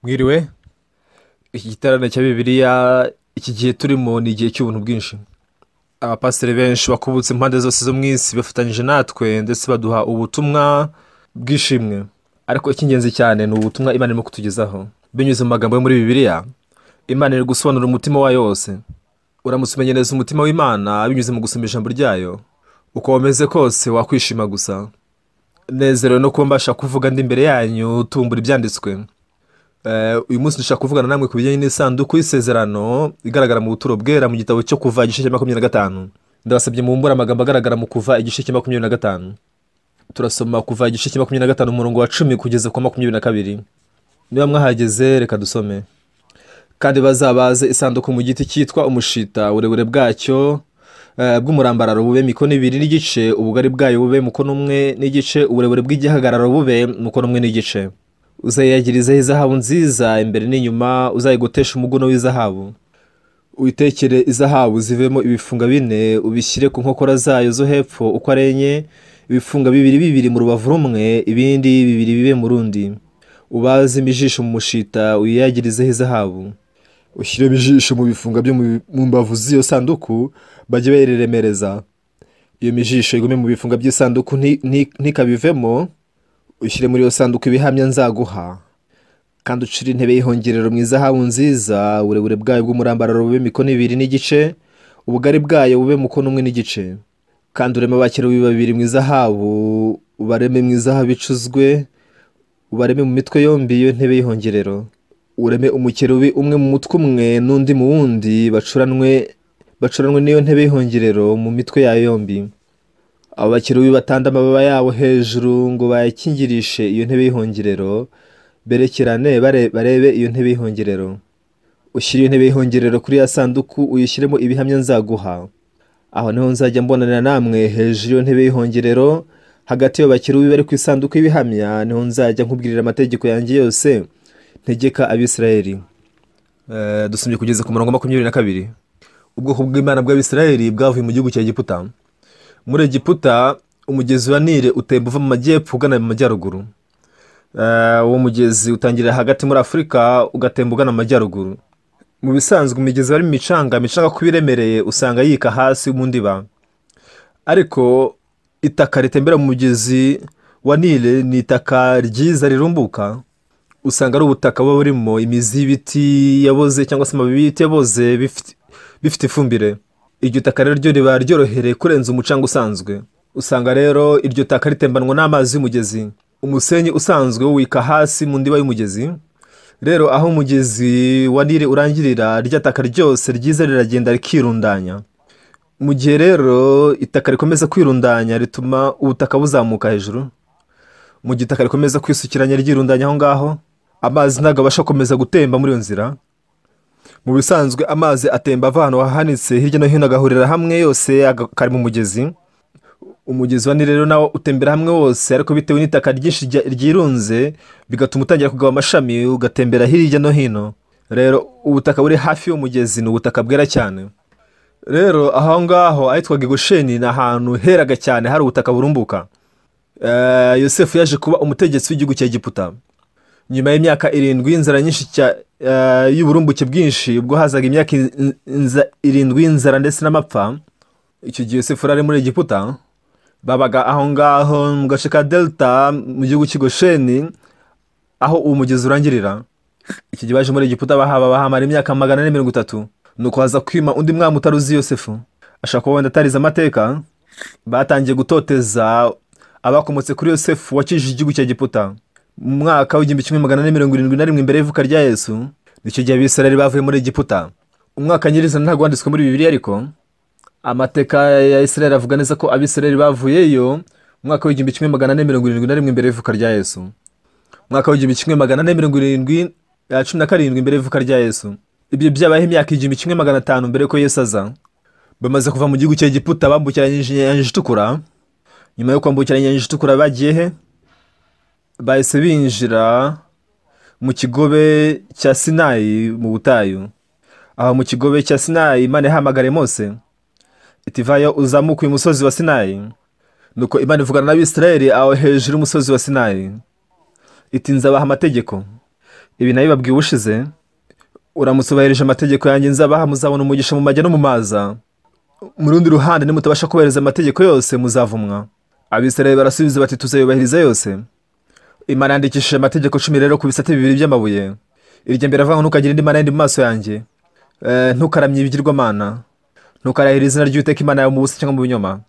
Mwiriwe, iki giterane cya Bibiliya, iki gihe turimo ni igihe cy'ubuntu bwinshi. Abapasiteri benshi bakubutse impande zose zo mu isi bafatanyije natwe ndetse baduha ubutumwa bw'ishimwe. Ariko icy'ingenzi cyane ni ubutumwa Imana irimo kutugezaho. Binyuze mu magambo yo muri Bibiliya, Imana iri gusobanura umutima wayo wose. Uramutse umenye neza umutima w'Imana binyuze mu gusoma ijambo ryayo, uko wameze kose wakwishima gusa. Nezerewe no kuba mbasha kuvuga ndi imbere yanyu tumbura ibyanditswe. Uyu munsi ndashaka kuvugana namwe ku bijyanye n'isanduku y'isezerano igaragara mu buturo bwera mu gitabo cyo Kuva igice cya 25. Ndabasabye mubumbure amagambo agaragara mu Kuva igice cya 25. Turasoma Kuva igice cya 25 umurongo wa 10 kugeza ku 22. Niba mwahageze reka dusome. Kandi bazabaze isanduku mu giti cyitwa umushita, uburebure bwacyo bw'umurambararo bube mikono 2 n'igice, ubugari bwayo bube mukono 1 n'igice, uburebure bw'igihagararo bube mukono 1 n'igice. Uzayagirizeho izahabu nziza imbere n'inyuma, uzayigotesha umuguno w'izahabu. Uyitekere izahabu zivemo ibifunga 4, ubishyire ku nkokora zayo zo hepfo uko ari 4, ibifunga 2 2 mu rubavu rumwe, ibindi 2 bibe mu rundi. Ubaze imijisho mu mushita, uyagirizeho izahabu. Ushyire imijisho mu bifunga byo mu mbavu z'iyo sanduku, bajye bayiremereza. Iyo mijisho igume mu bifunga by'isanduku ntikabivemo. Ushyire muri iyo sanduku ibihamya nzaguha. Kandi ucire intebe y'ihongerero mu izahabu nziza, uburebure bwayo bw'umurambararo bube mikono 2 n'igice, ubugari bwayo bube mukono 1 n'igice. Kandi ureme abakerubi 2 mu izahabu, ubareme mu izahabu icuzwe, ubareme mu mitwe yombi y'iyo ntebe y'ihongerero. Ureme umukerubi umwe mu mutwe umwe n'undi mu wundi, bacuranwe n'iyo ntebe y'ihongerero mu mitwe yayo yombi. Abo bakerubi batanda amababa yabo hejuru ngo bayakingirishe iyo ntebe y'ihongerero, berekerane barebe iyo ntebe y'ihongerero. Ushyire iyo ntebe y'ihongerero kuri ya sanduku, uyishyiremo ibihamya nzaguha. Aho niho nzajya mbonanira namwe hejuru y'iyo ntebe y'ihongerero, hagati y'abo bakerubi bari ku isanduku y'ibihamya, niho nzajya nkubwirira amategeko yanjye yose ntegeka Abisirayeli. Dusomye kugeza ku murongo 22. Ubwoko bw'Imana bw'Abisirayeli bwavuye mu gihugu cya Egiputa. Muri Egiputa umugezi wa Nile utemba uva mu majyepfo ugana mu majyaruguru. Uwo mugezi utangirira hagati muri Afurika ugatemba ugana mu majyaruguru. Mu bisanzwe imigezi bari mu micanga, imicanga kuba iremereye usanga yika hasi mu ndiba. Ariko itaka ritembera mu mugezi wa Nile ni itaka ryiza rirumbuka. Usanga ari ubutaka buba burimo imizi y'ibiti yaboze cyangwa se amababi y'ibiti yaboze bifite ifumbire. Iryo taka rero ryo riba ryorohereye kurenza umucanga usanzwe. Usanga rero iryo taka ritembanwa n'amazi y'umugezi. Umusenyi usanzwe wika hasi mu ndiba y'umugezi. Rero aho umugezi wa Nile urangirira, rya taka ryose ryiza riragenda rikirundanya. Mu gihe rero itaka rikomeza kwirundanya rituma ubutaka buzamuka hejuru. Mu gihe itaka rikomeza kwisukiranya ryirundanya aho ngaho, amazi ntabwo abasha gukomeza gutemba muri iyo nzira. Mu bisanzwe amazi atemba ava ahantu hahanitse hirya no hino agahurira hamwe yose akari mu mugezi. Umugezi wa Nile rero nawo utembera hamwe wose, ariko bitewe n'itaka ryinshi ryirunze bigatuma utangira kugaba amashami ugatembera hirya no hino. Rero ubutaka buri hafi y'umugezi ni ubutaka bwera cyane. Rero aho ngaho ahitwaga Gosheni ni ahantu heraga cyane, hari ubutaka burumbuka. Yosefu yaje kuba umutegetsi w'igihugu cya Egiputa. Nyuma y'imyaka 7 y'inzara nyinshi y'uburumbuke bwinshi, ubwo hazaga imyaka 7 y'inzara ndetse n'amapfa, icyo gihe Yosefu yari muri Egiputa. Babaga aho ngaho mu gace ka Delta mu gihugu cy'i Gosheni, aho uwo mugezi urangirira. Icyo gihe baje muri Egiputa bahaba bahamara imyaka 430. Nuko haza kwima undi mwami utaruzi Yosefu. Ashaka kuba wenda atarize amateka. Batangiye gutoteza abakomotse kuri Yosefu wakijije igihugu cya Egiputa. Mu mwaka w'1471 imbere y'ivuka rya Yesu, nicyo gihe Abisirayeli bavuye muri Egiputa. Umwaka nyirizina ntabwo wanditswe muri Bibiliya, ariko amateka ya Isirayeli avuga neza ko Abisirayeli bavuyeyo mu mwaka w'1471 imbere y'ivuka rya Yesu. Umwaka w'1417 imbere y'ivuka rya Yesu. Ibyo byabaye imyaka 1500 mbere ko Yesu aza. Bamaze kuva mu gihugu cya Egiputa bambukiranyije inyanja itukura. Nyuma yo kwambukiranya inyanja itukura bagiye he? Bahise binjira mu kigobe cya Sinayi mu butayu. Aho mu kigobe cya Sinayi Imana yahamagare Mose iti vayo uzamuke uyu musozi wa Sinayi. Nuko Imana ivugana n'Abisirayeli aho hejuru y'umusozi wa Sinayi iti nzabaha amategeko. Ibi nabibabwiye ubushize. Uramutse ubahirije amategeko yanjye nzabaha, muzabona umugisha mu majya no mu maza. Mu rundi ruhande, nimutabasha kubahiriza amategeko yose muzavumwa. Abisirayeli barasubiza bati tuzayubahiriza yose. Imana yandikishije amategeko 10 rero ku bisate bibiri by'amabuye. Irya mbere avuga ngo ntukagire indi mana yindi mu maso yanjye, ntukaramye ibigirwamana, ntukarahira izina ry'Uwiteka Imana yawe mu busa cyangwa mu binyoma,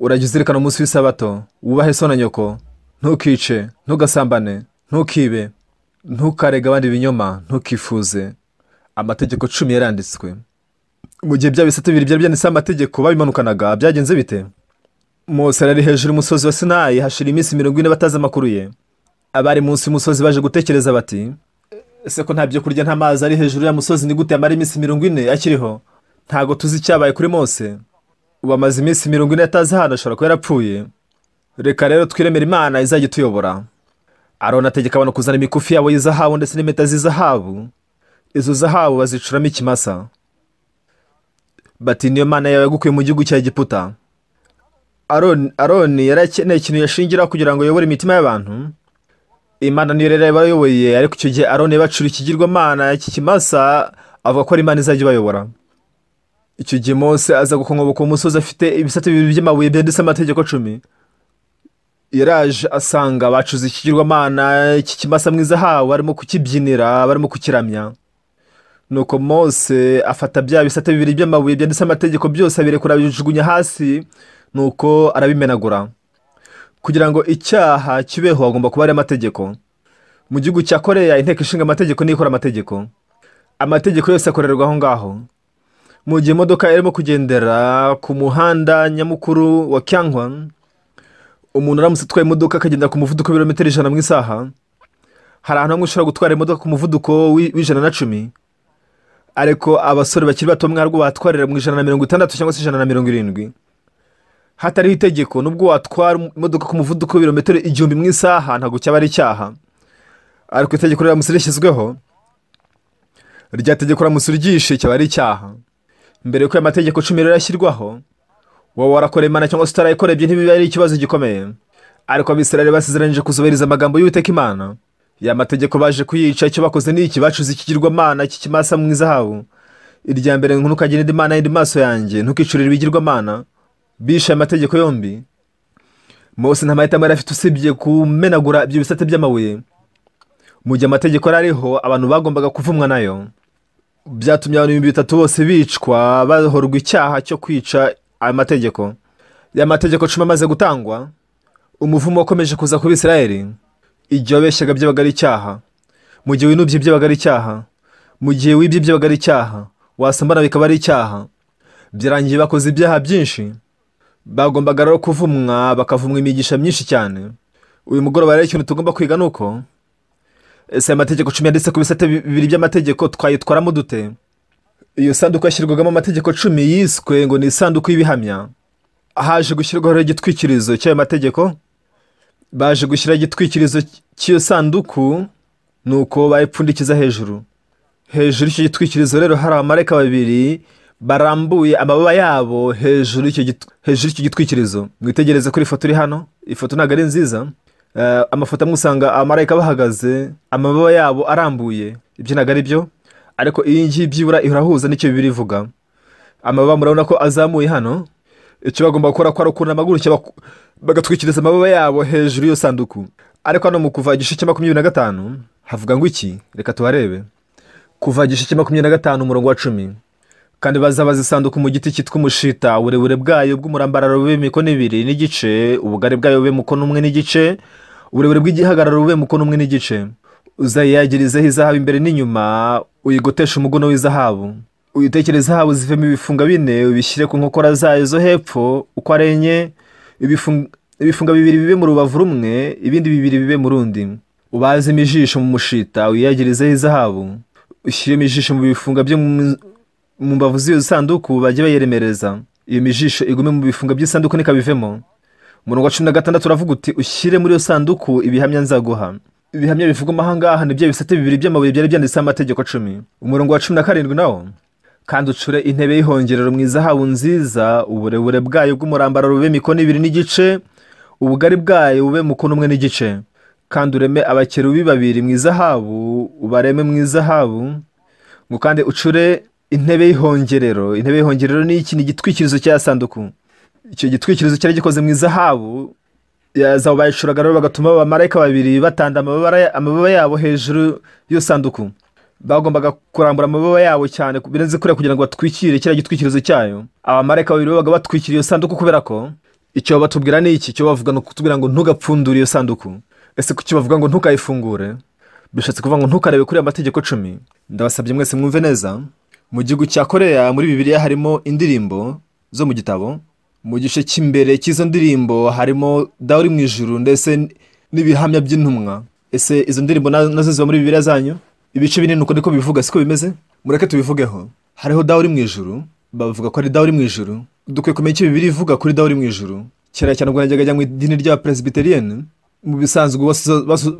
urajya uzirikana umunsi w'isabato, wubahe so na nyoko, ntukice, ntugasambane, ntukibe, ntukarege abandi ibinyoma, ntukifuze. Amategeko 10 yaranditswe. Mu gihe bya bisate bibiri byari byanditseho amategeko babimanukanaga, byagenze bite? Mose yari hejuru y'umusozi wa Sinayi, hashira iminsi 40 batazi amakuru ye. Abari munsi y'umusozi baje gutekereza bati ese ko nta byo kurya nta mazi ari hejuru ya musozi, ni gute yamara iminsi 40 akiriho? Ntago tuzi icyabaye kuri Mose. Ubu amaze iminsi 40 atazi hano, ashobora kuba yarapfuye. Reka rero twiremere Imana izajya ituyobora. Aroni ategeka abantu kuzana imikufi yabo y'izahabu ndetse n'impeta z'izahabu. Izo zahabu bazicuramo ikimasa. Bati niyo Mana yawe yagukuye mu gihugu cya Egiputa. Aroni yari akeneye ikintu yashingira kugira ngo ayobore imitima y'abantu. Imana niyo rero yabayoboye, ariko icyo gihe Aroni bacura ikigirwamana cy'ikimasa, avuga ko ari Imana izajya ibayobora. Icyo gihe Mose aza gukongoboka umusozi afite ibisate bibiri by'amabuye byanditse amategeko 10. Yaraje asanga bacuze ikigirwamana cy'ikimasa mu izahabu, barimo kukibyinira, barimo kukiramya. Nuko Mose afata bya bisate bibiri by'amabuye byanditse amategeko byose abirekura abijugunya hasi, nuko arabimenagura. Kugira ngo icyaha kibeho agomba kuba ari amategeko. Mu gihugu cya Korea inteko ishinga amategeko niyo ikora amategeko. Amategeko yose akorerwa aho ngaho. Mu gihe imodoka irimo kugendera ku muhanda nyamukuru wa Kyangwon, umuntu aramutse atwaye imodoka akagenda ku muvuduko w'ibirometero 100 mu isaha, hari ahantu hamwe ushobora gutwara imodoka ku muvuduko w'110, ariko abasore bakiri bato mwarwo batwarira mu 160 cyangwa se 170. Hatariho itegeko, nubwo watwara imodoka ku muvuduko w'ibirometero 1000 mu isaha ntabwo cyaba ari icyaha. Ariko itegeko riramutse rishyizweho, rya tegeko riramutse ryishe cyaba ari icyaha. Mbere yuko aya mategeko 10 rero yashyirwaho, wowe warakora Imana cyangwa se utarayikora, ibyo ntibiba ari ikibazo gikomeye. Ariko Abisirayeli basezeranyije kuzubahiriza amagambo y'Uwiteka Imana. Ya mategeko baje kuyica, icyo bakoze ni iki? Bacuze ikigirwamana cy'ikimasa mu izahabu. Irya mbere ngo ntukagire indi mana yindi maso yanjye, ntukicurire ibigirwamana. Bishe amategeko yombi. Mose nta mahitamo yari afite usibye kumenagura ibyo bisate by'amabuye. Mu gihe amategeko yari ariho, abantu bagombaga kuvumwa nayo. Byatumye abantu 3000 bose bicwa, bahorwa icyaha cyo kwica ayo mategeko. Ya mategeko 10 amaze gutangwa, umuvumo wakomeje kuza ku Bisirayeli. Igihe wabeshyaga byabaga ari icyaha, mu gihe winubye byabaga ari icyaha, mu gihe wibye byabaga ari icyaha, wasambana bikaba ari icyaha. Byarangiye bakoze ibyaha byinshi. Bagombaga rero kuvumwa, bakavumwa imigisha myinshi cyane. Uyu mugoroba rero ikintu tugomba kwiga nuko ese amategeko 10 yanditse ku bisate bibiri by'amategeko twayitwaramo dute? Iyo sanduku yashyirwagamo amategeko 10 yiswe ngo ni isanduku y'ibihamya. Haje gushyirwaho igitwikirizo cy'ayo mategeko. Baje gushyira igitwikirizo cy'iyo sanduku, nuko bayipfundikiza hejuru. Hejuru y'icyo gitwikirizo rero hari abamarayika babiri barambuye amababa yabo hejuru y'icyo gitwikirizo. Mwitegereze kuri ifoto iri hano. Ifoto ntabwo ari nziza. Amafoto amwe usanga abamarayika bahagaze amababa yabo arambuye, ibyo ntabwo ari byo, ariko iyi ngiyi byibura irahuza n'icyo Bibiliya ivuga. Amababa murabona ko azamuye hano. Icyo bagomba gukora ko ari ukunama gutya bagatwikiriza amababa yabo hejuru y'iyo sanduku. Ariko hano mu Kuva igice cya 25 havuga ngo iki? Reka tuharebe. Kuva igice cya 25 umurongo wa 10. Kandi bazabaza isanduku mu giti cyitwa umushita, uburebure bwayo bw'umurambararo bube mikono 2.5, ubugari bwayo bube mukono 1.5, uburebure bw'igihagararo bube mukono 1.5. Uzayagirizeho izahabu imbere n'inyuma, uyigoteshe umugono w'izahabu. Uyitekere izahabu zivemo ibifunga 4, ubishyire ku nkokora zayo zo hepfo uko ari 4, ibifunga 2 bibe mu rubavu rumwe, ibindi 2 bibe mu rundi. Ubaze imijisho mu mushita, uyagirizeho izahabu. Ushyire imijisho mu bifunga byo mu mbavu z'iyo sanduku, bajye bayiremereza. Iyo mijisho igume mu bifunga by'isanduku ntikabivemo. Umurongo wa 16 uravuga uti ushyire muri iyo sanduku ibihamya nzaguha. Ibihamya bivugwa aha ngaha ni bya bisate bibiri by'amabuye byari byanditseho amategeko 10. Umurongo wa 17 nawo, kandi ucure intebe y'ihongerero mu izahabu nziza, uburebure bwayo bw'umurambararo bube mikono 2.5, ubugari bwayo bube mukono 1.5. Kandi ureme abakerubi babiri mu izahabu, ubareme mu izahabu. Ngo kandi ucure intebe y'ihongerero. Intebe y'ihongerero ni iki? Ni igitwikirizo cya sanduku. Icyo gitwikirizo cyari gikoze mu izahabu. Zahabu bayicuraga rero bagatuma abamarayika babiri batanda amababa yabo hejuru y'iyo sanduku. Bagombaga kurambura amababa yabo cyane birenze kuriya kugira ngo batwikire kiriya gitwikirizo cyayo. Abamarayika babiri babaga batwikiriye iyo sanduku, kubera ko icyo batubwira ni iki? Icyo bavuga ni ukutubwira ngo ntugapfundure iyo sanduku. Ese kuki bavuga ngo ntukayifungure? Bishatse kuvuga ngo ntukarebe kuri aya mategeko 10. Ndabasabye mwese mwumve neza. Mu gihugu cya Korea muri Bibiliya harimo indirimbo zo mu gitabo. Mu gice cy'imbere cy'izo ndirimbo harimo Dawe uri mu ijuru ndetse n'ibihamya by'intumwa. Ese izo ndirimbo nazo ziba muri Bibiliya zanyu? Ibice binini uko niko bivuga, siko bimeze? Mureke tubivugeho. Hariho Dawe uri mu ijuru, bavuga ko ari Dawe uri mu ijuru. Dukwiye kumenya icyo Bibiliya ivuga kuri Dawe uri mu ijuru. Kera cyane ubwo najyaga njya mu idini ry'Abapresbyterienne, mu bisanzwe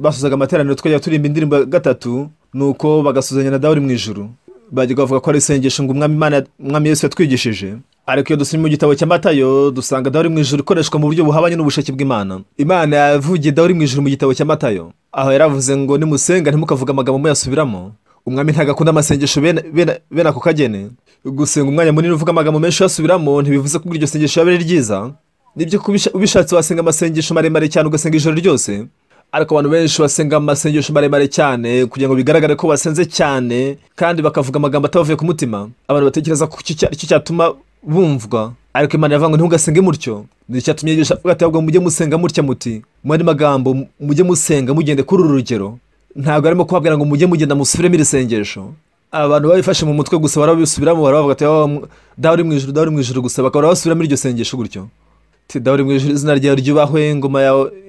basuzaga amateraniro twajya turimba indirimbo 3, nuko bagasuzanya na Dawe uri mu ijuru. Bajyaga bavuga ko ari isengesho ngo Umwami Yesu yatwigishije. Ariko iyo dusomye mu gitabo cya Matayo dusanga Dawe uri mu ijuru ikoreshwa mu buryo buhabanye n'ubushake bw'Imana. Imana yavugiye Dawe uri mu ijuru mu gitabo cya Matayo, aho yaravuze ngo nimusenga ntimukavuga amagambo muyasubiramo. Umwami ntabwo akunda amasengesho bene ako kagene. Gusenga umwanya munini uvuga amagambo menshi uyasubiramo ntibivuze ko iryo sengesho yaba ari ryiza. Nibyo ubishatse wasenga amasengesho maremare cyane ugasenga ijoro ryose, ariko abantu benshi basenga amasengesho maremare cyane kugira ngo bigaragare ko basenze cyane, kandi bakavuga amagambo atabavuye ku mutima. Abantu batekereza ko icyo cyatuma bumvwa, ariko Imana yavuga ngo ntugasenge mutyo. Ni cyatumye yigisha avuga ati ahubwo mujye musenga mutya muti, mu yandi magambo mujye musenga mugende kuri uru rugero. Ntabwo arimo kubabwira ngo mujye mugenda musubiremo iri sengesho. Abantu babifashe mu mutwe gusa barabisubiramo, baravuga ati Dawe uri mu ijuru, Dawe uri mu ijuru gusa, bakaba basubiramo iryo sengesho gutyo. Ti Dawe uri mu ijuru, izina ryawe ryubahwe,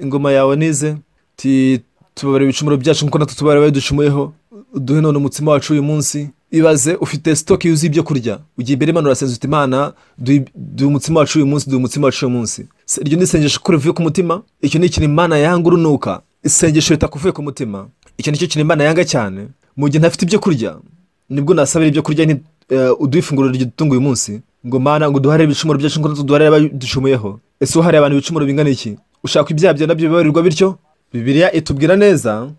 ingoma yawe nize. Ti tubabarire ibicumuro byacu nkuko natwe tubabarira abaducumuyeho, uduhe none umutsima wacu uyu munsi. Ibaze ufite stock yuzuye ibyo kurya, ugiye imbere y'Imana urasenza uti Imana duhe umutsima wacu uyu munsi, duhe umutsima wacu uyu munsi. Iryo ni isengesho ko rivuye ku mutima. Icyo ni ikintu Imana yanga urunuka, isengesho ritakuvuye ku mutima. Icyo ni cyo kintu Imana yanga cyane. Mu gihe ntafite ibyo kurya nibwo nasabira ibyo kurya nti uduhe ifunguro ridutunga uyu munsi, ngo Mana ngo duhare ibicumuro byacu nkuko natwe duharira abaducumuyeho. Ese uhariye abantu ibicumuro bingana iki? Ushaka ibyaha byawe nabyo bibabarirwa bityo? Bibiliya itubwira neza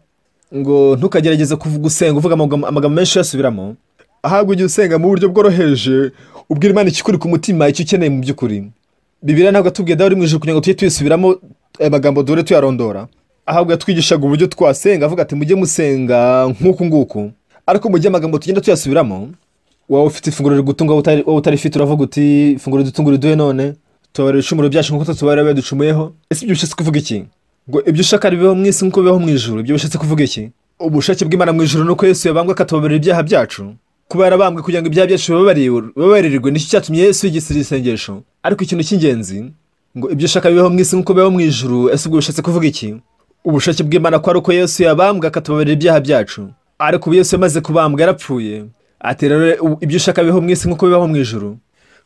ngo ntukagerageze gusenga uvuga amagambo menshi uyasubiramo, ahubwo ujye usenga mu buryo bworoheje, ubwira Imana ikikuri ku mutima, icyo ukeneye mu by'ukuri. Bibiliya ntabwo yatubwiye Dawe uri mu ijuru kugira ngo tujye tuyisubiramo aya magambo dore tuyarondora, ahubwo yatwigishaga uburyo twasenga, avuga ati mujye musenga nk'uku nguku. Ariko mu gihe amagambo tugenda tuyasubiramo, wowe ufite ifunguro rigutunga, wowe utarifite uravuga uti ifunguro ridutunga riduhe none, tubabarire ibicumuro byacu nkuko tubabarira abaducumuyeho. Ese ibyo bishatse kuvuga iki? Ngo ibyo ushaka bibeho mu isi nkuko bibaho mu ijuru. Ibyo bishatse kuvuga iki? Ubushake bw'Imana mu ijuru nuko Yesu yabambwe akatubabarira ibyaha byacu. Kuba yarabambwe kugira ngo ibyaha byacu bibabarirwe, nicyo cyatumye Yesu yigisha iri sengesho. Ariko ikintu cy'ingenzi ngo ibyo ushaka bibeho mu isi nkuko bibaho mu ijuru, ese ubwo bishatse kuvuga iki? Ubushake bw'Imana ko ari uko Yesu yabambwe akatubabarira ibyaha byacu. Ariko ubu Yesu yamaze kubambwa yarapfuye. Ati rero ibyo ushaka bibeho mu isi nkuko bibaho mu ijuru.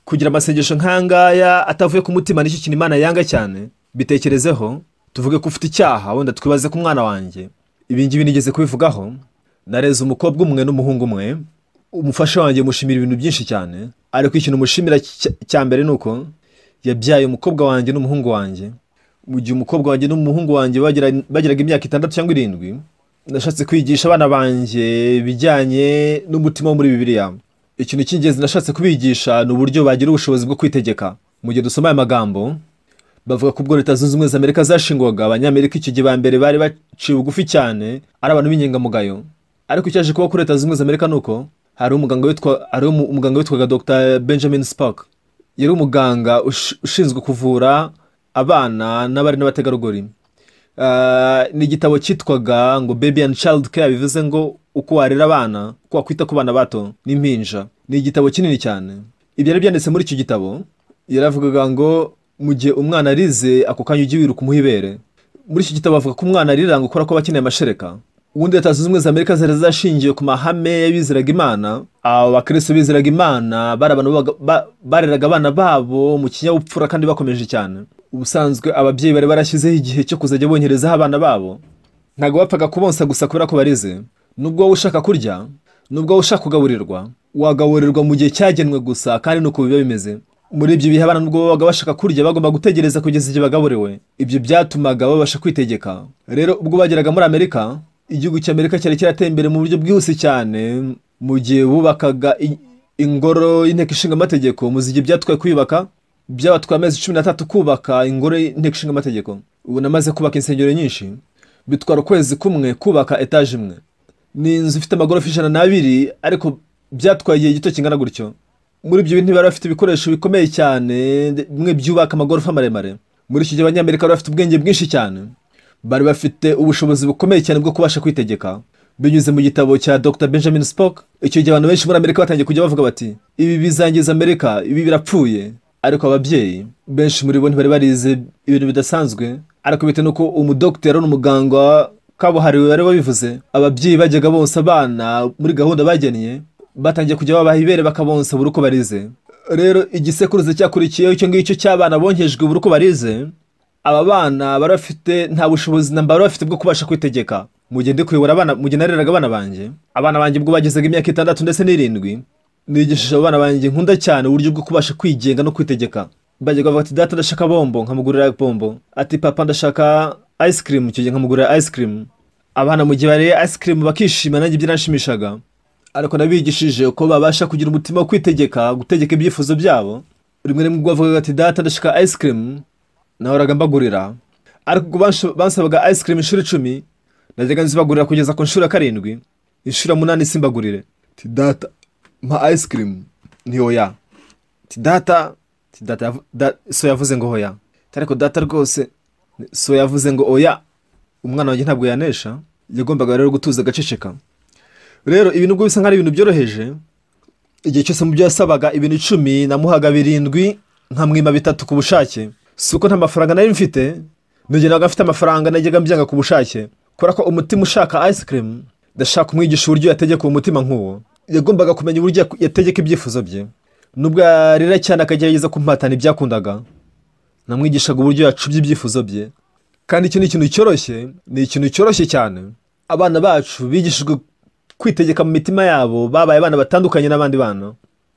Kugira amasengesho nk'angaya atavuye ku mutima nicyo kintu Imana yanga cyane. Bitekerezeho, tuvuge ko ufite icyaha, wenda twibaze ku mwana wanjye. Ibi ngibi nigeze kubivugaho. Nareze umukobwa umwe n'umuhungu umwe. Umufasha wanjye mushimira ibintu byinshi cyane, ariko ikintu mushimira cya mbere nuko yabyaye umukobwa wanjye n'umuhungu wanjye. Mu gihe umukobwa wanjye n'umuhungu wanjye bagiraga imyaka 6 cyangwa 7, nashatse kwigisha abana banjye bijyanye n'umutima wo muri Bibiliya. Ikintu cy'ingenzi nashatse kubigisha ni uburyo bagira ubushobozi bwo kwitegeka. Mu gihe dusoma aya magambo, bavuga ko ubwo Leta Zunze Ubumwe za Amerika zashingwaga, Abanyamerika icyo gihe ba mbere bari baciye bugufi cyane, ari abantu b'inyangamugayo. Ariko icyaje kuba kuri Leta Zunze Ubumwe za Amerika nuko hari umuganga witwaga Dr. Benjamin Spock. Yari umuganga ushinzwe kuvura abana n'abari n'abategarugori. Ni igitabo cyitwaga ngo Baby and Child Care, bivuze ngo uko warera abana, uko wakwita ku bana bato n'impinja. Ni igitabo kinini cyane. Ibyo yari byanditse muri icyo gitabo, yaravugaga ngo mu gihe umwana arize ako kanya ujye wiruka umuha ibere. Muri iki gitabo bavuga ko umwana arira ngo ukora ko abakeneye amashereka. Ubundi Leta Zunze Ubumwe za Amerika zari zashingiye ku mahame y'abizeraga Imana. Abo bakristo bizeraga Imana bari abantu bareraga abana babo mu kinyabupfura kandi bakomeje cyane. Ubusanzwe ababyeyi bari barashyizeho igihe cyo kuzajya bonkerezaho abana babo. Ntabwo bapfaga kubonsa gusa kubera ko barize. Nubwo wowe ushaka kurya, nubwo wowe ushaka kugaburirwa, wagaburirwa mu gihe cyagenwe gusa, kandi nuko biba bimeze. Muri ibyo bihe abana nubwo babaga bashaka kurya bagomba gutegereza kugeza igihe bagaburiwe. Ibyo byatumaga babasha kwitegeka. Rero ubwo bageraga muri Amerika, igihugu cy'Amerika cyari cyarateye imbere mu buryo bwihuse cyane. Mu gihe bubakaga ingoro y'inteko ishinga amategeko, mu gihe byatwaye kuyubaka byabatwaye amezi 13 kubaka ingoro y'inteko ishinga amategeko. Ubu namaze kubaka insengero nyinshi, bitwara ukwezi kumwe kubaka etaje imwe. Ni inzu ifite amagorofa 102, ariko byatwaye igihe gito kingana gutyo. Muri ibyo bintu bari bafite ibikoresho bikomeye cyane, bimwe byubaka amagorofa maremare. Muri iki gihe Abanyamerika bari bafite ubwenge bwinshi cyane, bari bafite ubushobozi bukomeye cyane bwo kubasha kwitegeka. Binyuze mu gitabo cya Dr. Benjamin Spock, icyo gihe abantu benshi muri Amerika batangiye kujya bavuga bati ibi bizangiza Amerika, ibi birapfuye. Ariko ababyeyi benshi muri bo ntibari barize ibintu bidasanzwe, ariko bitewe nuko umudokiteri n'umuganga kabuhariwe bari babivuze, ababyeyi bajyaga bonsa abana muri gahunda bagennye, batangiye kujya babaha ibere bakabonsa buri uko barize. Rero igisekuruza cyakurikiyeho icyo ngicyo cy'abana bonkejwe buri uko barize, aba bana bari bafite nta bushobozi na bari bafite bwo kubasha kwitegeka. Mu gihe ndi kuyobora abana, mu gihe nareraga abana banjye ubwo bagezaga imyaka 6 ndetse n'7, nigishije abana banjye nkunda cyane uburyo bwo kubasha kwigenga no kwitegeka. Bajyaga bavuga ati data ndashaka bombo, nkamugurira bombo. Ati papa ndashaka ice cream, icyo gihe nkamugurira ice cream. Abana mu gihe bariye ice cream bakishima, nanjye byaranshimishaga. Ariko nabigishije uko babasha kugira umutima wo kwitegeka, gutegeka ibyifuzo byabo. Rimwe rimwe ubwo bavugaga ati data ndashaka ice cream, nahoraga mbagurira. Ariko ubwo bansabaga ice cream inshuro 10, najyaga nzibagurira kugeza ku nshuro 7, inshuro 8 simbagurire. Ati data mpa ice cream, ni oya. Ati data, ati data so yavuze ngo oya. Ariko data rwose so yavuze ngo oya. Umwana wanjye ntabwo yanesha, yagombaga rero gutuza agaceceka. Rero ibintu ubwo bisa nk'ari ibintu byoroheje, igihe cyose mu byo yasabaga ibintu 10 namuhaga 7, nkamwima 3 ku bushake. Si uko nta mafaranga nari mfite, nugenda nabaga mfite amafaranga najyaga mbyanga ku bushake. Kubera ko umutima ushaka ice cream, ndashaka kumwigisha uburyo yategeka uwo mutima nk'uwo. Yagombaga kumenya uburyo yategeka ibyifuzo bye. Nubwo yarira cyane akagerageza kumpatana ibyakundaga, namwigishaga uburyo yacubya ibyifuzo bye. Kandi icyo ni ikintu cyoroshye, ni ikintu cyoroshye cyane. Abana bacu bigishijwe kwitegeka mu mitima yabo, babaye abana batandukanye n'abandi bana.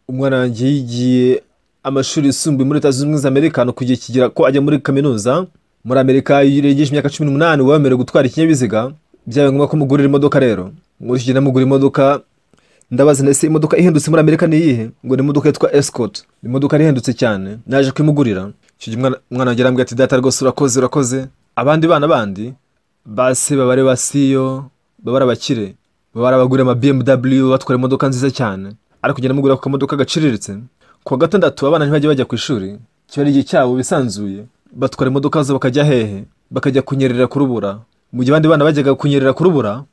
Umwana wanjye yigiye amashuri yisumbuye muri Leta Zunze Ubumwe za Amerika, no kugiye kigira ko ajya muri kaminuza. Muri Amerika iyo urengeje imyaka 18 uba wemerewe gutwara ikinyabiziga. Byabaye ngombwa ko mugurira imodoka. Rero muri iki gihe namugura imodoka, ndabaza ndetse imodoka ihendutse muri Amerika ni iyihe? Ngo ni imodoka yitwa Escort, ni imodoka ihendutse cyane. Naje kuyimugurira. Icyo gihe umwana wanjye arambwira ati data rwose urakoze, urakoze. Abandi bana bandi base babare basiyo babara abakire, babara abagura ama BMW, batwara imodoka nziza cyane. Ariko kugenda mugura ku kamodoka gaciriritse. Ku wa gatandatu abana ntibajya bajya ku ishuri, kiba ari igihe cyabo bisanzuye. Batwara imodoka zabo bakajya hehe? Bakajya kunyerera ku rubura. Mu gihe abandi bana bajyaga kunyerera ku rubura,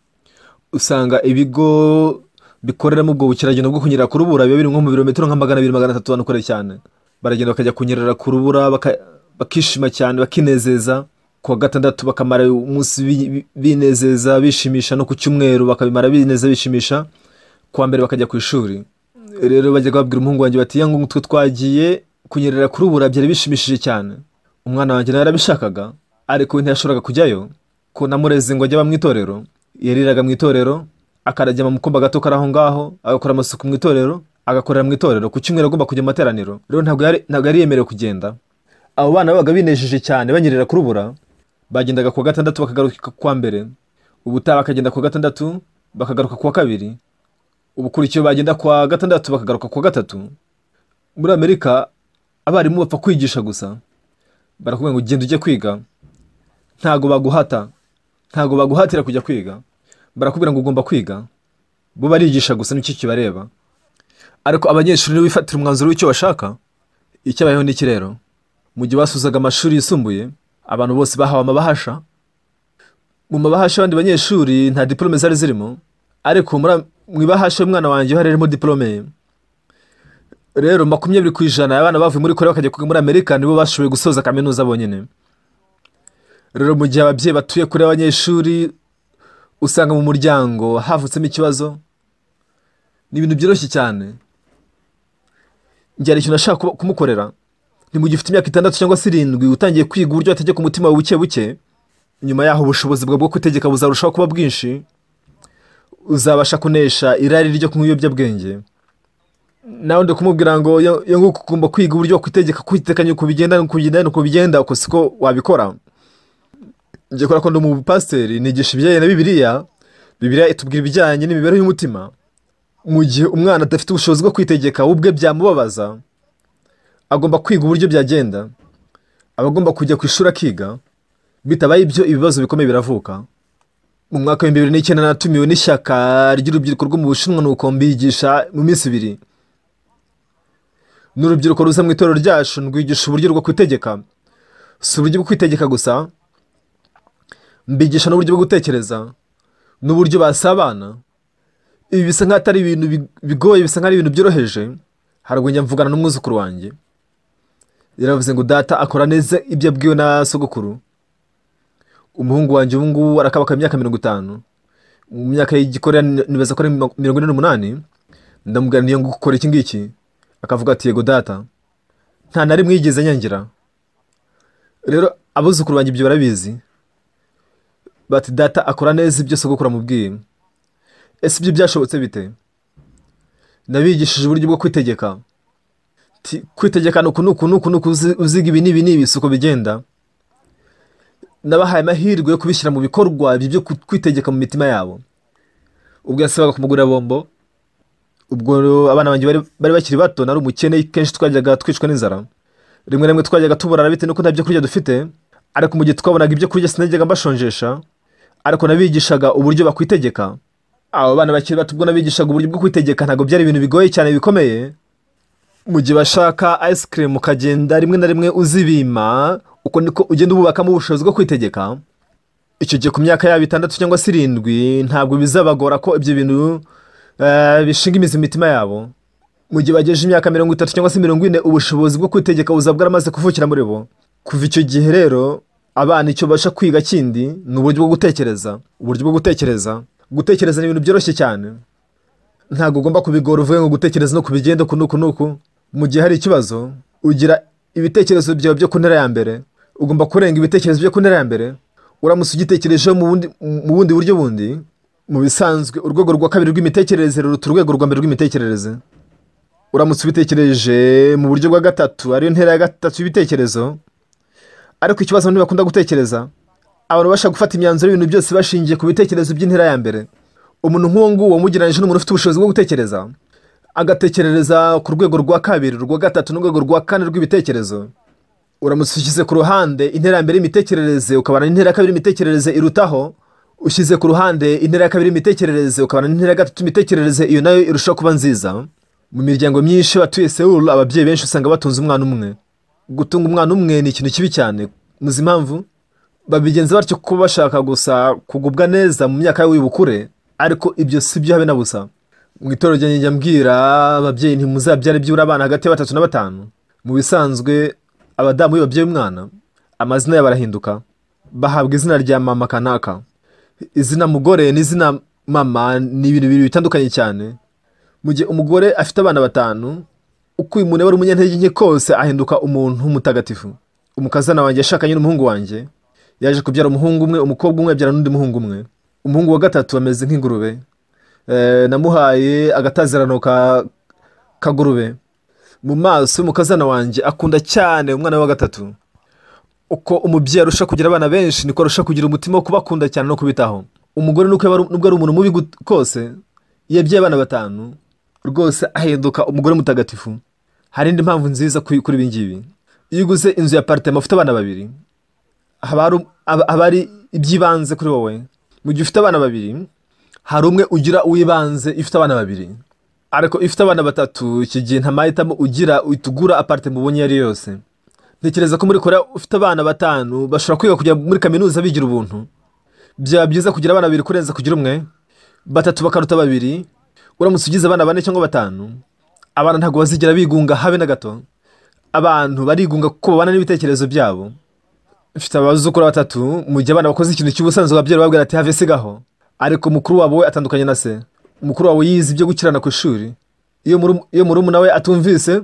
usanga ibigo bikoreramo ubwo bukerarugendo bwo kunyerera ku rubura biba biri nko mu birometero nka 200 300 abantu kure cyane. Baragenda bakajya kunyerera ku rubura, bakishima cyane, bakinezeza. Ku wa gatandatu bakamara umunsi binezeza bishimisha, no ku cyumweru bakabimara binezeza bishimisha. Ku wa mbere bakajya ku ishuri. Rero bajyaga babwira umuhungu wanjye bati yangu twe twagiye kunyerera ku rubura byari bishimishije cyane. Umwana wanjye nawe yarabishakaga, ariko we ntiyashoboraga kujyayo ko namureze ngo ajye aba mu itorero. Yariraga mu itorero, akarajya mu kumba gato kari aho ngaho, agakora amasuku mu itorero, agakorera mu itorero. Ku cyumweru agomba kujya mu materaniro. Rero ntabwo yari yemerewe kugenda. Abo bana babaga binejeje cyane banyerera ku rubura. Bagendaga ku wa gatandatu bakagaruka ku wa mbere, ubutaha bakagenda ku wa gatandatu bakagaruka ku wa kabiri, ubukurikiye bagenda ku wa gatandatu bakagaruka ku wa gatatu. Muri Amerika abarimu bapfa kwigisha gusa, barakubwira ngo genda ujye kwiga, ntago baguhata, ntago baguhatira kujya kwiga, barakubwira ngo ugomba kwiga. Bo barigisha gusa nicyo kibareba. Ariko abanyeshuri nibo bifatira umwanzuro w'icyo bashaka. Icyabayeho n'iki rero? Mu gihe basuzaga amashuri yisumbuye, abantu bose bahawe amabahasha. Mu mabahasha y'abandi banyeshuri nta diplome zari zirimo, ariko mu ibahasha y'umwana wanjye hari harimo diplome. Rero 20% y'abana bavuye muri Korea bakajya kwiga muri Amerika nibo bashoboye gusoza kaminuza bonyine. Rero mu gihe ababyeyi batuye kure y'abanyeshuri, usanga mu muryango havutsemo ikibazo. Ni ibintu byoroshye cyane. Njye hari ikintu nashaka kumukorera. Ni mu gihe ufite imyaka 6 cyangwa 7 utangiye kwiga uburyo wategeka umutima wawe buke buke, nyuma yaho ubushobozi bwawe bwo kwitegeka buzarushaho kuba bwinshi, uzabasha kunesha irari ryo kunywa ibiyobyabwenge. Nawe ndi kumubwira ngo yo nguko ugomba kwiga uburyo kwitegeka, kwitekanya uko bigenda, uko bigenda, uko bigenda, uko siko wabikora. Njye kubera ko ndi umupasiteri nigisha ibijyanye na Bibiliya. Bibiliya itubwira ibijyanye n'imibereho y'umutima. Mu gihe umwana adafite ubushobozi bwo kwitegeka, we ubwe byamubabaza, agomba kwiga uburyo byagenda, aba agomba kujya ku ishuri akiga. Bitabaye ibyo ibibazo bikomeye biravuka. Mu mwaka wa 2009 natumiwe n'ishyaka ry'urubyiruko rwo mu Bushinwa, nuko mbigisha mu minsi 2. N'urubyiruko ruza mu itorero ryacu ndwigisha uburyo bwo kwitegeka. Si uburyo bwo kwitegeka gusa, mbigisha n'uburyo bwo gutekereza, n'uburyo basabana. Ibi bisa nk'aho atari ibintu bigoye, bisa nk'aho ari ibintu byoroheje. Haruguru njya mvugana n'umwuzukuru wanjye, yaravuze ngo data akora neza ibyo abwiwe na sogokuru. Umuhungu wanjye ubu ngubu arakabaka imyaka 50, mu myaka y'igikoreya nibaza ko ari 48. Ndamubwira niyo ngo ukora iki ngiki, akavuga ati yego data, nta na rimwe yigeze anyangira. Rero abuzukuru banjye ibyo barabizi, bati data akora neza ibyo sogokuru amubwiye. Ese ibyo byashobotse bite? Nabigishije uburyo bwo kwitegeka. Kwitegeka ni uku n'uku n'uku n'uku, uziga ibi n'ibi n'ibi, si uko bigenda. Nabahaye amahirwe yo kubishyira mu bikorwa ibyo byo kwitegeka mu mitima yabo. Ubwo yasabaga kumugurira bombo, ubwo abana banjye bari bakiri bato, nari umukene, kenshi twajyaga twicwa n'inzara. Rimwe na rimwe twajyaga tuburara bitewe n'uko nta byo kurya dufite, ariko mu gihe twabonaga ibyo kurya sinajyaga mbashonjesha, ariko nabigishaga uburyo bakwitegeka. Abo bana bakiri bato ubwo nabigishaga uburyo bwo kwitegeka, ntabwo byari ibintu bigoye cyane bikomeye. Mu gihe bashaka ice cream ukagenda rimwe na rimwe uzibima, uko niko ugenda ububakamo ubushobozi bwo kwitegeka. Icyo gihe ku myaka yabo 6 cyangwa se 7 ntabwo bizabagora ko ibyo bintu bishinga imizi mu mitima yabo. Mu gihe bagejeje imyaka 30 cyangwa se 40, ubushobozi bwo kwitegeka buzaba bwaramaze kuvukira muri bo. Kuva icyo gihe rero abana icyo babasha kwiga kindi ni uburyo bwo gutekereza. Uburyo bwo gutekereza, gutekereza ni ibintu byoroshye cyane, ntabwo ugomba kubigora uvuge ngo gutekereza no kubigenda uku n'uku n'uku. Mu gihe hari ikibazo ugira ibitekerezo byawe byo ku ntera ya mbere, ugomba kurenga ibitekerezo byo ku ntera ya mbere. Uramutse ugitekerejeho mu bundi buryo bundi, mu bisanzwe urwego rwa kabiri rw'imitekerereze ruruta urwego rwa mbere rw'imitekerereze. Uramutse ubitekereje mu buryo bwa gatatu, ariyo ntera ya gatatu y'ibitekerezo. Ariko ikibazo ntibakunda gutekereza. Abantu bashaka gufata imyanzuro y'ibintu byose bashingiye ku bitekerezo by'intera ya mbere. Umuntu nk'uwo nguwo umugereranyije n'umuntu ufite ubushobozi bwo gutekereza, agatekerereza ku rwego rwa kabiri, rwa gatatu n'urwego rwa kane rw'ibitekerezo. Uramutse ushyize ku ruhande intera ya mbere y'imitekerereze ukabana n'intera ya kabiri y'imitekerereze irutaho, ushyize ku ruhande intera ya kabiri y'imitekerereze ukabana n'intera ya gatatu y'imitekerereze, iyo nayo irushaho kuba nziza. Mu miryango myinshi batuye Seoul, ababyeyi benshi usanga batunze umwana umwe. Gutunga umwana umwe ni ikintu kibi cyane. Muzi impamvu? Babigenza batyo kuko bashaka gusa kugubwa neza mu myaka y'ubukure, ariko ibyo si byo habe na busa. Mu itorero ryanjye njya mbwira ababyeyi nti muzabyare byibura abana hagati ya 3 na 5. Mu bisanzwe abadamu iyo babyaye umwana, amazina yabo arahinduka, bahabwa izina rya mama kanaka. Izina mugore n'izina mama ni ibintu bibiri bitandukanye cyane. Mu gihe umugore afite abana 5, uko uyu muntu aba ari umunyantege nke kose ahinduka umuntu mutagatifu. Umukazana wanjye yashakanye n'umuhungu wanjye, yaje kubyara umuhungu umwe, umukobwa umwe, abyara n'undi muhungu umwe. Umuhungu wa gatatu ameze nk'ingurube. Namuhaye agatazirano kagurube. Mu maso y'umukazana wanjye akunda cyane umwana we wa gatatu. Uko umubyeyi arusha kugira abana benshi, niko arusha kugira umutima wo kubakunda cyane no kubitaho. Umugore nubwo ari umuntu mubi kose, iyo abyaye abana 5 rwose ahinduka umugore mutagatifu. Hari indi mpamvu nziza kuri ibi ngibi. Iyo uguze inzu ya apartment ufite abana 2, haba ari iby'ibanze kuri wowe. Mu gihe ufite abana 2, hari umwe ugira uw'ibanze ifite abana 2. Ariko ifite abana 3, iki gihe nta mahitamo ugira, uhita ugura apartment ubonye iyo ari yose. Ntekereza ko muri Korea ufite abana 5 bashobora kwiga kujya muri kaminuza bigira ubuntu. Byaba byiza kugira abana 2 kurenza kugira umwe, 3 bakaruta 2. Uramutse ugize abana 4 cyangwa 5, abana ntabwo bazigera bigunga habe na gato. Abantu barigunga kuko babana n'ibitekerezo byabo. Mfite abazukuru 3, mu gihe abana bakoze ikintu cy'ubusanzwe ababyeyi bababwira ati have sigaho, ariko mukuru wabo we atandukanye na se. Mukuru wawe yize ibyo gukirana ku ishuri. Iyo murumuna we atumvise,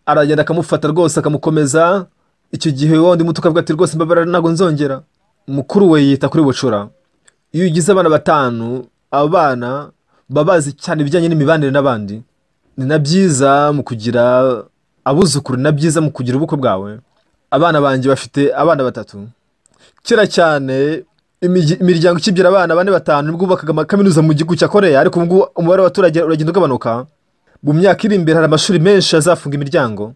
aragenda akamufata rwose akamukomeza. Icyo gihe wundi muto akavuga ati rwose mbabara ntabwo nzongera. Mukuru we yita kuri bucura. Iyo ugize abana 5, abo bana baba bazi cyane ibijyanye n'imibanire n'abandi. Ni na byiza mu kugira abuzukuru, ni na byiza mu kugira ubukwe bwawe. Abana banjye bafite abana 3. Kera cyane imiryango ikibyara abana 4 5 nibwo bubakaga amakaminuza mu gihugu cya Korea, ariko ubu ngubu umubare w'abaturage uragenda ugabanuka. Mu myaka iri imbere hari amashuri menshi azafunga imiryango.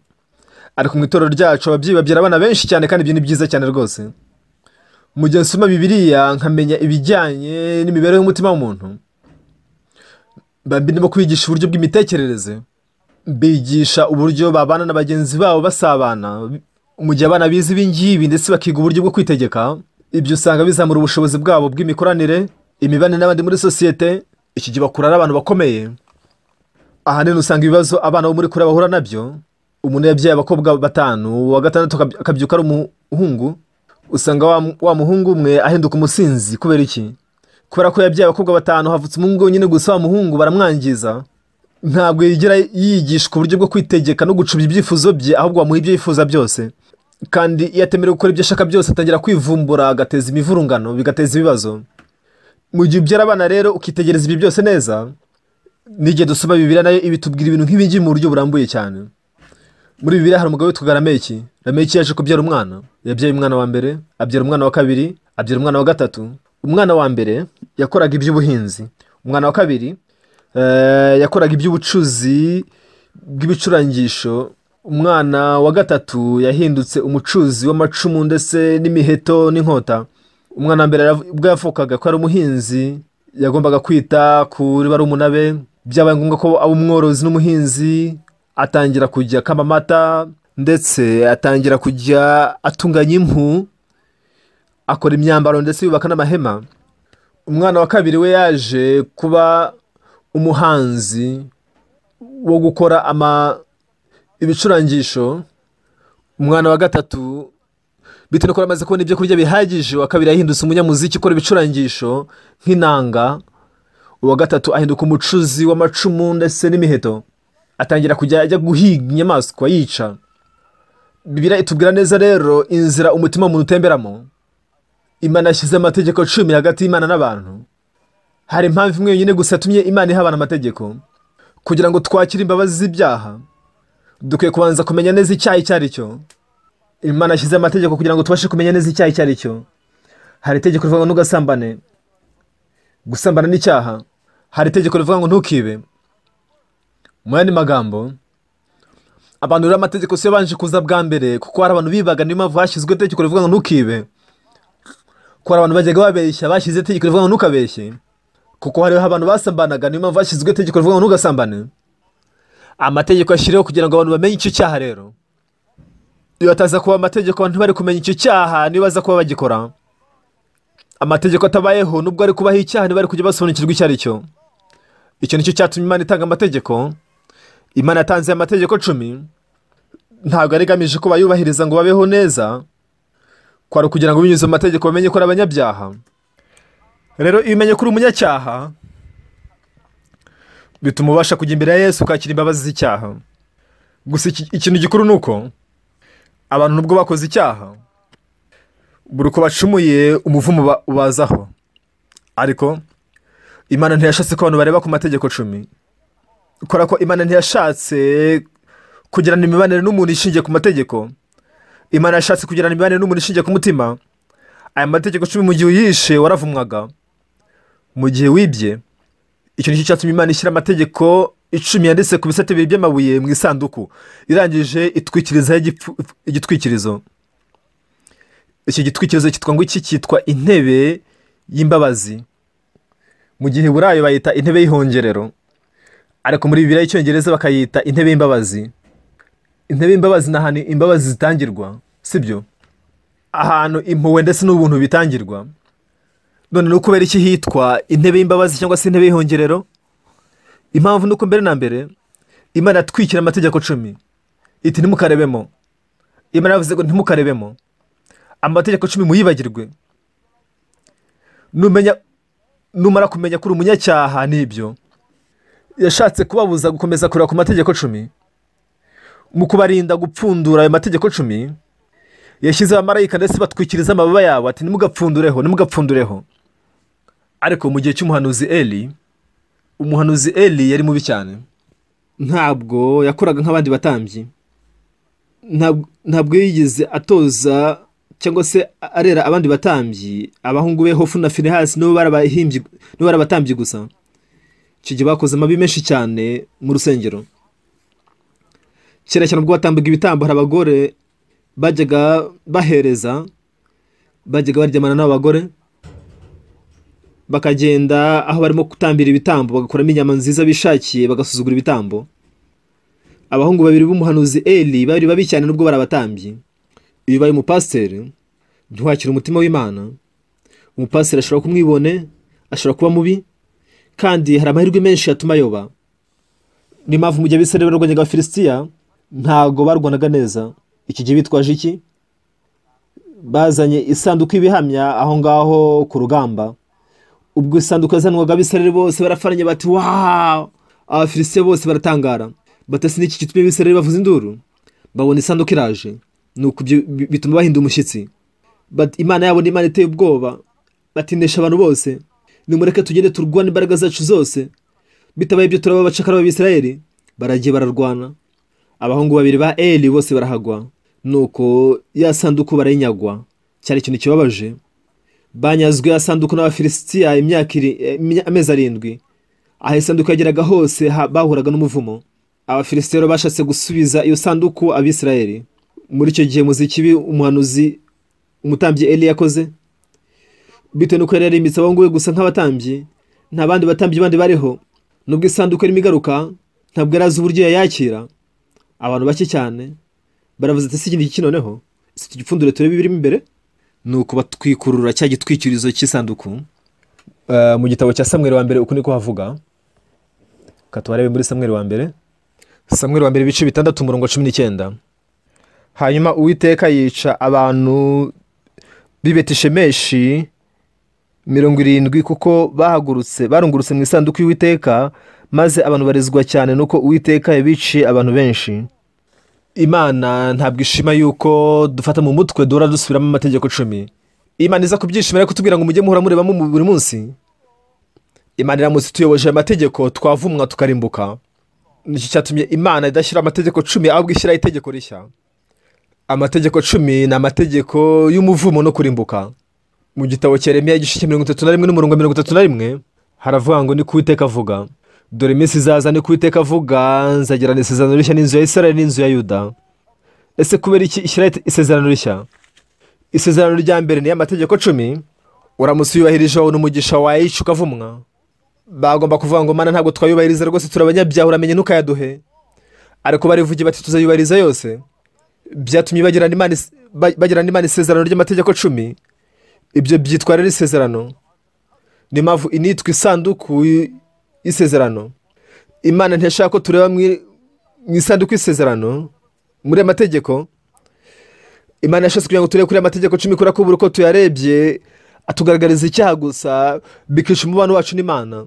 Ariko mu itorero ryacu ababyeyi babyara abana benshi cyane, kandi ibyo ni byiza cyane rwose. Mu gihe nsoma Bibiliya nkamenya ibijyanye n'imibereho y'umutima w'umuntu, mba ndimo kwigisha uburyo bw'imitekerereze, mbigisha uburyo babana na bagenzi babo basabana. Mu gihe abana bize ibi ngibi ndetse bakiga uburyo bwo kwitegeka, ibyo usanga bizamura ubushobozi bwabo bw'imikoranire, imibanire n'abandi muri sosiyete. Iki gihe bakura ari abantu bakomeye. Ahanini usanga ibibazo abana bo muri Korea bahura nabyo, umuntu yabyaye abakobwa 5, uwa 6 akabyuka ari umuhungu, usanga wa muhungu umwe ahinduka umusinzi. Kubera iki? Kubera ko yabyaye abakobwa 5, havutse umuhungu wenyine gusa, wa muhungu baramwangiza. Ntabwo yigera yigishwa uburyo bwo kwitegeka no gucubya ibyifuzo bye, ahubwo bamuha ibyo yifuza byose. Kandi iyo atemerewe gukora ibyo ashaka byose, atangira kwivumbura, agateza imivurungano, bigateza ibibazo. Mu gihe ubyara abana rero ukitegereza ibi byose neza, n'igihe dusoma Bibiliya nayo ibitubwira ibintu nk'ibi ngibi mu buryo burambuye cyane. Muri Bibiliya hari umugabo witwaga Lameki. Lameki yaje kubyara umwana. Yabyaye umwana wa mbere, abyara umwana wa kabiri, abyara umwana wa gatatu. Umwana wa mbere yakoraga iby'ubuhinzi, umwana wa kabiri yakoraga iby'ubucuzi bw'ibicurangisho, umwana wa gatatu yahindutse umucuzi w'amacumu ndetse n'imiheto n'inkota. Umwana wa mbere ubwo yavukaga ko ari umuhinzi, yagombaga kwita kuri barumuna be. Byabaye ngombwa ko aba umworozi n'umuhinzi, atangira kujya akama amata, ndetse atangira kujya atunganya impu, akora imyambaro ndetse yubaka n'amahema. Umwana wa kabiri we yaje kuba umuhanzi wo gukora ibicurangisho. Umwana wa gatatu bitewe nuko amaze kubona ibyo kurya bihagije, uwa kabiri yahindutse umunyamuziki ukora ibicurangisho nk'inanga, uwa gatatu ahinduka umucuzi w'amacumu ndetse n'imiheto, atangira kujya ajya guhiga inyamaswa yica. Bibiliya itubwira neza rero inzira umutima w'umuntu utemberamo. Imana yashyize amategeko 10 hagati y'Imana n'abantu. Hari impamvu imwe yonyine gusa yatumye Imana iha abantu amategeko, kugira ngo twakire imbabazi z'ibyaha. Dukwiye kubanza kumenya neza icyaha icyo ari cyo. Imana yashyize amategeko kugira ngo tubashe kumenya neza icyaha icyo ari cyo. Hari itegeko rivuga ngo ntugasambane, gusambana ni icyaha. Hari itegeko rivuga ngo ntukibe. Mu yandi magambo, abantu rero amategeko si yo yabanje kuza bwa mbere, kuko hari abantu bibaga, niyo mpamvu hashyizwe itegeko rivuga ngo ntukibe. Kuko hari abantu bajyaga babeshya, bashyize itegeko rivuga ngo ntukabeshye. Kuko hariho abantu basambanaga, niyo mpamvu hashyizwe itegeko rivuga ngo ntugasambane. Amategeko yashyiriweho kugira ngo abantu bamenye icyo cyaha. Rero iyo ataza kuba amategeko, abantu ntibari kumenya icyo cyaha, niyo baza kuba bagikora. Amategeko atabayeho, nubwo ari kubaho icyaha, ntibari kujya basobanukirwa icyo ari cyo. Icyo nicyo cyatumye Imana itanga amategeko. Imana yatanze amategeko 10, ntabwo yari igamije ko bayubahiriza ngo babeho neza, kwari ukugira ngo binyuze mu mategeko bamenye ko ari abanyabyaha. Rero iyo umenye ko uri umunyacyaha, bituma ubasha kujya imbere ya Yesu ukakira imbabazi z'icyaha. Gusa ikintu gikuru ni uko abantu nubwo bakoze icyaha, buri uko bacumuye umuvumo ubazaho. Ariko Imana ntiyashatse ko abantu bareba ku mategeko 10, kubera ko Imana ntiyashatse kugirana imibanire n'umuntu ishingiye ku mategeko. Imana yashatse kugirana imibanire n'umuntu ishingiye ku mutima. Aya mategeko 10 mu gihe uyishe waravumwaga, mu gihe wibye. Icyo nicyo cyatumye Imana ishyira amategeko 10 yanditse ku bisate bibiri by'amabuye mu isanduku, irangije itwikirizaho igitwikirizo. Iki gitwikirizo cyitwa ngo iki? Cyitwa intebe y'imbabazi. Mu gihe Burayi bayita intebe y'ihongerero, ariko muri Bibiliya y'Icyongereza bakayita intebe y'imbabazi. Intebe y'imbabazi ni ahantu imbabazi zitangirwa, sibyo? Ahantu impuhwe ndetse n'ubuntu bitangirwa. None ni ukubera iki hitwa intebe y'imbabazi cyangwa se intebe y'ihongerero? Impamvu ni uko mbere na mbere Imana yatwikira amategeko 10, iti ntimukarebemo. Imana yavuze ngo ntimukarebemo amategeko 10, muyibagirwe. Numara kumenya ko uri umunyacyaha, nibyo yashatse kubabuza gukomeza kureba ku mategeko 10. Mu kubarinda gupfundura ayo mategeko 10, yashyize abamarayika ndetse batwikiriza amababa yabo, ati ntimugapfundureho, ntimugapfundureho. Ariko mu gihe cy'umuhanuzi Eli, umuhanuzi Eli yari mubi cyane. Ntabwo yakoraga nk'abandi batambyi, ntabwo yigeze atoza cyangwa se arera abandi batambyi. Abahungu be Hofuni na Finehasi nibo bari abatambyi gusa. Icyo gihe bakoze amabi menshi cyane mu rusengero. Kera cyane ubwo batambaga ibitambo, hari abagore bajyaga bahereza, bajyaga baryamana n'abagore, bakagenda aho barimo gutambira ibitambo bagakuramo inyama nziza bishakiye, bagasuzugura ibitambo. Abahungu babiri b'umuhanuzi Eli bari babi cyane nubwo bari abatambyi. Iyo ubaye umupasiteri ntiwakira umutima w'Imana. Umupasiteri ashobora kumwibone, ashobora kuba mubi, kandi hari amahirwe menshi yatuma ayoba. Ni impamvu mu gihe Abisirayeli barwanyaga Abafilisitiya ntago barwanaga neza. Iki gihe bitwaje iki? Bazanye isanduku y'ibihamya aho ngaho ku rugamba. Ubwo isanduku yazanwaga, Abisirayeli bose barafaranye bati waaa! Abafilisitiya bose baratangara bati n'iki gitumye Abisirayeli bavuza induru? Babona isanduku iraje, nuko bituma bahinda umushyitsi. Imana yabo ni Imana iteye ubwoba, batinesha abantu bose. Nimureke tugende turwane imbaraga zacu zose, bitabaye ibyo turaba abacakara b'Abisirayeli. Baragiye bararwana, abahungu babiri ba Eli bose barahagwa, nuko ya sanduku barayinyagwa. Cyari ikintu kibabaje. Banyazwe ya sanduku n'Abafilisitiya amezi 7. Aho isanduku yageraga hose bahuraga n'umuvumo. Abafilisitiya bashatse gusubiza iyo sanduku Abisirayeli. Muri icyo gihe muzi ikibi umuhanuzi umutambyi Eli yakoze? Bitewe nuko yari yarimitse abahungu be gusa nk'abatambyi, nta bandi batambyi bandi bariho. Nubwo isanduku irimo igaruka, ntabwo yari azi uburyo yayakira. Abantu bake cyane baravuze ati si iki noneho, si tugipfundure turebe ibirimo imbere. Nuko batwikurura cya gitwikirizo cy'isanduku. Mu gitabo cya Samweli wa mbere uku niko havuga. Katubarebe muri Samweli wa mbere. Samweli wa mbere ibice 6 umurongo 19. Hanyuma Uwiteka yica abantu b'i Betishemeshi 70 kuko bahagurutse barungurutse mu isanduku y'Uwiteka, maze abantu barizwa cyane nuko Uwiteka yabiciye abantu benshi. Imana ntabwo ishima yuko dufata mu mutwe duhora dusubiramo amategeko 10. Imana iza kubyishimira kutubwira ngo mujye muhora murebamo buri munsi. Imana iramutse tuyoboje amategeko twavumwa tukarimbuka. Nicyo cyatumye Imana idashyira amategeko 10 ahubwo ishyira itegeko rishya. Amategeko 10 ni amategeko y'umuvumo no kurimbuka. Mu gitabo cya Yeremiya igice cya 31 n'umurongo 31 haravuga ngo ni ku Uwiteka avuga, dore iminsi izaza ni ku Uwiteka avuga, nzagirana isezerano rishya n'inzu ya Isirayeli n'inzu ya Yuda. Ese kubera iki ishyira isezerano rishya? Isezerano rya mbere ni amategeko 10. Uramutse uyubahirije wabona umugisha, wayica ukavumwa. Bagomba kuvuga ngo Mana ntabwo twayubahiriza rwose, turi abanyabyaha, uramenye ntukayaduhe. Ariko barivuge bati tuzayubahiriza yose. Byatumye bagirana Imana isezerano ry'amategeko 10. Ibyo byitwa rero isezerano. Ni mpamvu initwa isanduku y'isezerano. Imana ntiyashaka ko tureba mu isanduku y'isezerano muri amategeko. Imana yashatse kugira ngo turebe kuri amategeko 10 kubera ko buri uko tuyarebye atugaragariza icyaha gusa, bikisha umubano wacu n'Imana.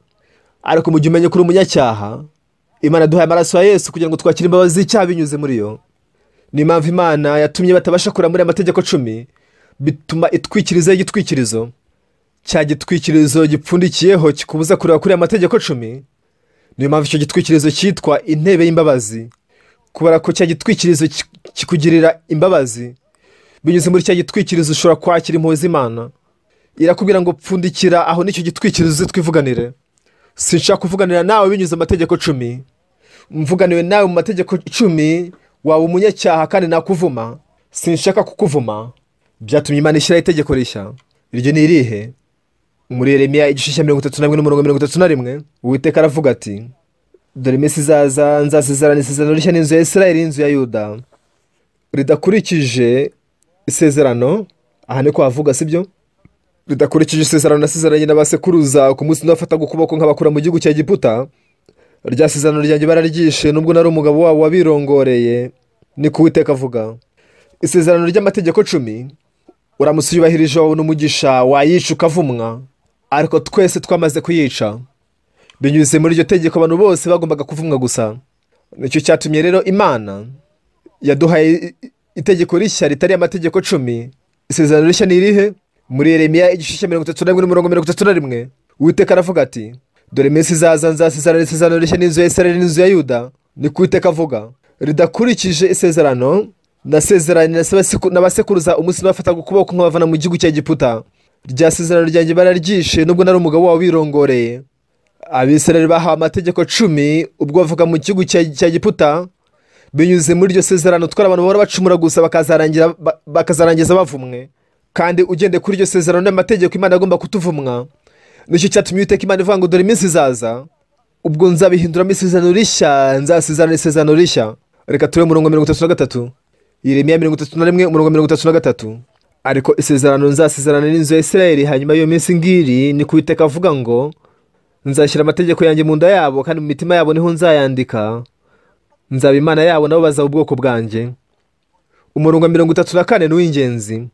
Ariko mu gihe umenye kuri umunyacyaha, Imana duhaye amaraso ya Yesu kugira ngo twakire imbabazi z'icyaha binyuze muri yo. Ni impamvu Imana yatumye batabasha kureba muri amategeko 10, bituma itwikiriza igitwikirizo. Cya gitwikirizo gipfundikiyeho kikubuza kureba kuri amategeko 10. Niyo mpamvu icyo gitwikirizo cyitwa intebe y'imbabazi, kubera ko cya gitwikirizo kikugirira imbabazi. Binyuze muri cya gitwikirizo ushobora kwakira impuhwe z'Imana. Irakubwira ngo pfundikira aho n'icyo gitwikirizo twivuganire. Sinshaka kuvuganira nawe binyuze mu mategeko 10. Mvuganiwe nawe mu mategeko 10 waba umunyacyaha kandi nakuvuma. Sinshaka kukuvuma. Byatumye Imana ishyira itegeko rishya. Iryo ni irihe? Muri Yeremiya igice cya 31 n'umurongo 31, Uwiteka aravuga ati dore iminsi izaza nzasezerana isezerano rishya n'inzu ya Isirayeli n'inzu ya Yuda, ridakurikije isezerano. Aha niko havuga, sibyo? Ridakurikije isezerano nasezeranye n'abasekuruza ku munsi nafataga ukuboko nkabakura mu gihugu cya Egiputa. Rya sezerano ryanjye bararyishe nubwo nari umugabo wabo wabirongoreye, niko Uwiteka avuga. Isezerano ry'amategeko 10 uramutse uyubahirije wabona umugisha, wayica ukavumwa. Ariko twese twamaze kuyica. Binyuze muri iryo tegeko abantu bose bagombaga kuvumwa gusa. Nicyo cyatumye rero Imana yaduhaye itegeko rishya ritari amategeko 10. Isezerano rishya ni irihe? Muri Yeremiya igice cya 31 n'umurongo 31, Uwiteka aravuga ati dore iminsi izaza nzasezerana isezerano rishya n'inzu ya Isirayeli n'inzu ya Yuda, Ni ku Uwiteka avuga, ridakurikije isezerano nasezeranye n'abasekuruza umunsi bafataga ukuboko nkabavana mu gihugu cya Egiputa. Rya sezerano ryanjye bararyishe nubwo nari umugabo wabo wirongoreye. Abisirayeli bahawe amategeko 10 ubwo bavuga mu gihugu cya Egiputa. Binyuze muri iryo sezerano twari abantu bahora bacumura gusa bakazarangiza bavumwe. Kandi ugende kuri iryo sezerano n'amategeko Imana agomba kutuvumwa. Nicyo cyatumye Uwiteka Imana ivuga ngo dore iminsi izaza ubwo nzabihinduramo isezerano rishya, nzasezerana isezerano rishya. Reka turebe umurongo 33, Yeremiya 31 umurongo 33. Ariko isezerano nzasezerana n'inzu ya Isirayeli hanyuma y'iyo minsi ngiri, ni ku Uwiteka avuga ngo nzashyira amategeko yanjye mu nda yabo, kandi mu mitima yabo niho nzayandika. Nzaba Imana yabo, nabo bazaba ubwoko bwanjye. Umurongo 34 ni uw'ingenzi.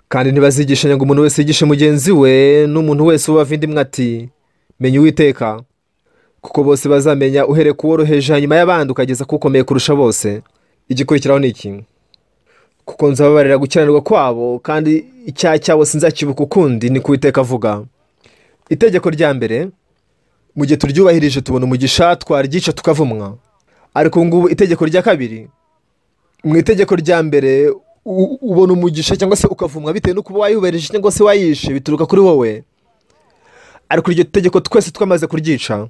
Kandi ntibazigishanya ngo umuntu wese yigishe mugenzi we, n'umuntu wese w'abavandimwe ati menya Uwiteka, kuko bose bazamenya uhereye ku woroheje hanyuma y'abandi ukageza ku ukomeye kurusha bose. Igikurikiraho ni iki? Kuko nzababarira gukiranirwa kwabo, kandi icyaha cyabo sinzakibuka ukundi, ni ku Uwiteka avuga. Itegeko rya mbere mu gihe turyubahirije tubona umugisha, twaryica tukavumwa. Ariko ubu ngubu itegeko rya kabiri, mu itegeko rya mbere ubona umugisha cyangwa se ukavumwa bitewe n'uko wayubahirije cyangwa se wayishe, bituruka kuri wowe. Ariko iryo tegeko twese twamaze kuryica.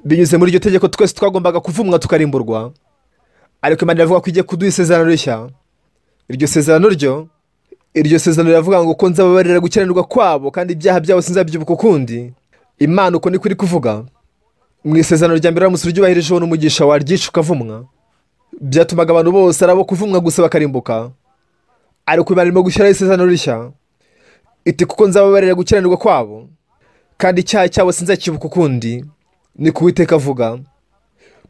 Binyuze muri iryo tegeko twese twagombaga kuvumwa tukarimburwa. Ariko Imana iravuga ko igiye kuduha isezerano rishya. Iryo sezerano ryo, iryo sezerano riravuga ngo ko nzababarira gukiranirwa kwabo, kandi ibyaha byabo sinzabyibuka ukundi. Imana uko niko iri kuvuga. Mu isezerano rya mbere uramutse uryubahirije ubona umugisha, waryica ukavumwa. Byatumaga abantu bose ari abo kuvumwa gusa bakarimbuka. Ariko Imana irimo gushyiraho isezerano rishya, iti kuko nzababarira gukiranirwa kwabo, kandi icyaha cyabo sinzakibuka ukundi, ni ku Uwiteka avuga.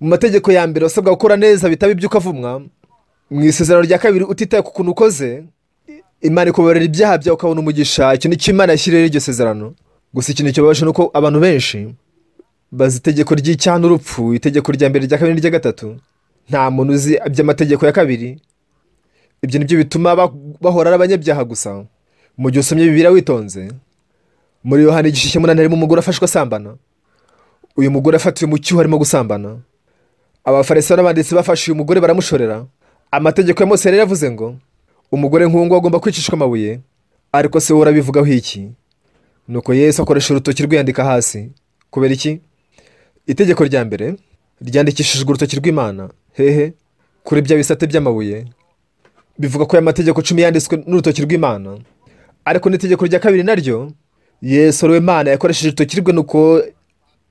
Mu mategeko ya mbere wasabwa gukora neza bitaba ibyo ukavumwa. Mu isezerano rya kabiri utitaye ku kuntu ukoze, Imana ikubabarira ibyaha byawe ukabona umugisha. Icyo nicyo Imana yashyiriyeho iryo sezerano. Gusa ikintu kibabaje ni uko abantu benshi bazi itegeko ry'icyaha n'urupfu, itegeko rya mbere, rya kabiri n'irya gatatu. Nta muntu uzi iby'amategeko ya kabiri. Ibyo nibyo bituma bahora ari abanyabyaha gusa. Mu gihe usomye Bibiliya witonze, muri Yohana igice 8 harimo umugore afashwe asambana. Uyu mugore afatiwe mu cyuho arimo gusambana. Abafarisayo n'abanditsi bafashe uyu mugore baramushorera. Amategeko ya Mose yari yaravuze ngo umugore nk'uwo agomba kwicishwa amabuye, ariko se wowe urabivugaho iki? Nuko Yesu akoresha urutoki rwiyandika hasi. Kubera iki? Itegeko rya mbere ryandikishijwe urutoki rw'Imana. Hehe? Kuri bya bisate by'amabuye. Bivuga ko aya mategeko 10 yanditswe n'urutoki rw'Imana. Ariko n'itegeko rya kabiri naryo Yesu ari we Mana yakoresheje urutoki rwe nuko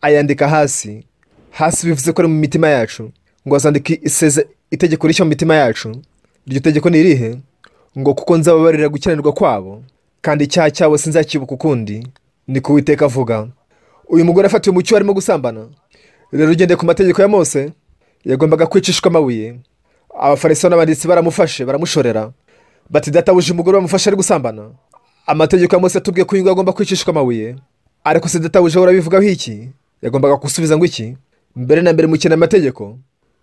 ayandika hasi. Hasi bivuze ko ari mu mitima yacu, ngo azandike itegeko rishya mu mitima yacu. Iryo tegeko ni irihe? Ngo kuko nzababarira gukiranirwa kwabo, kandi icyaha cyabo sinzakibuka ukundi, ni ku Uwiteka avuga. Uyu mugore afatiwe mu cyuho arimo gusambana. Rero ugendeye ku mategeko ya Mose, yagombaga kwicishwa amabuye. Abafarisayo n'abanditsi baramufashe baramushorera, bati databuja umugore bamufashe ari gusambana. Amategeko ya Mose atubwiye ko uyu nguyu agomba kwicishwa amabuye, ariko se databuja urabivugaho iki? Yagombaga gusubiza ngo iki? Mbere na mbere mukina amategeko.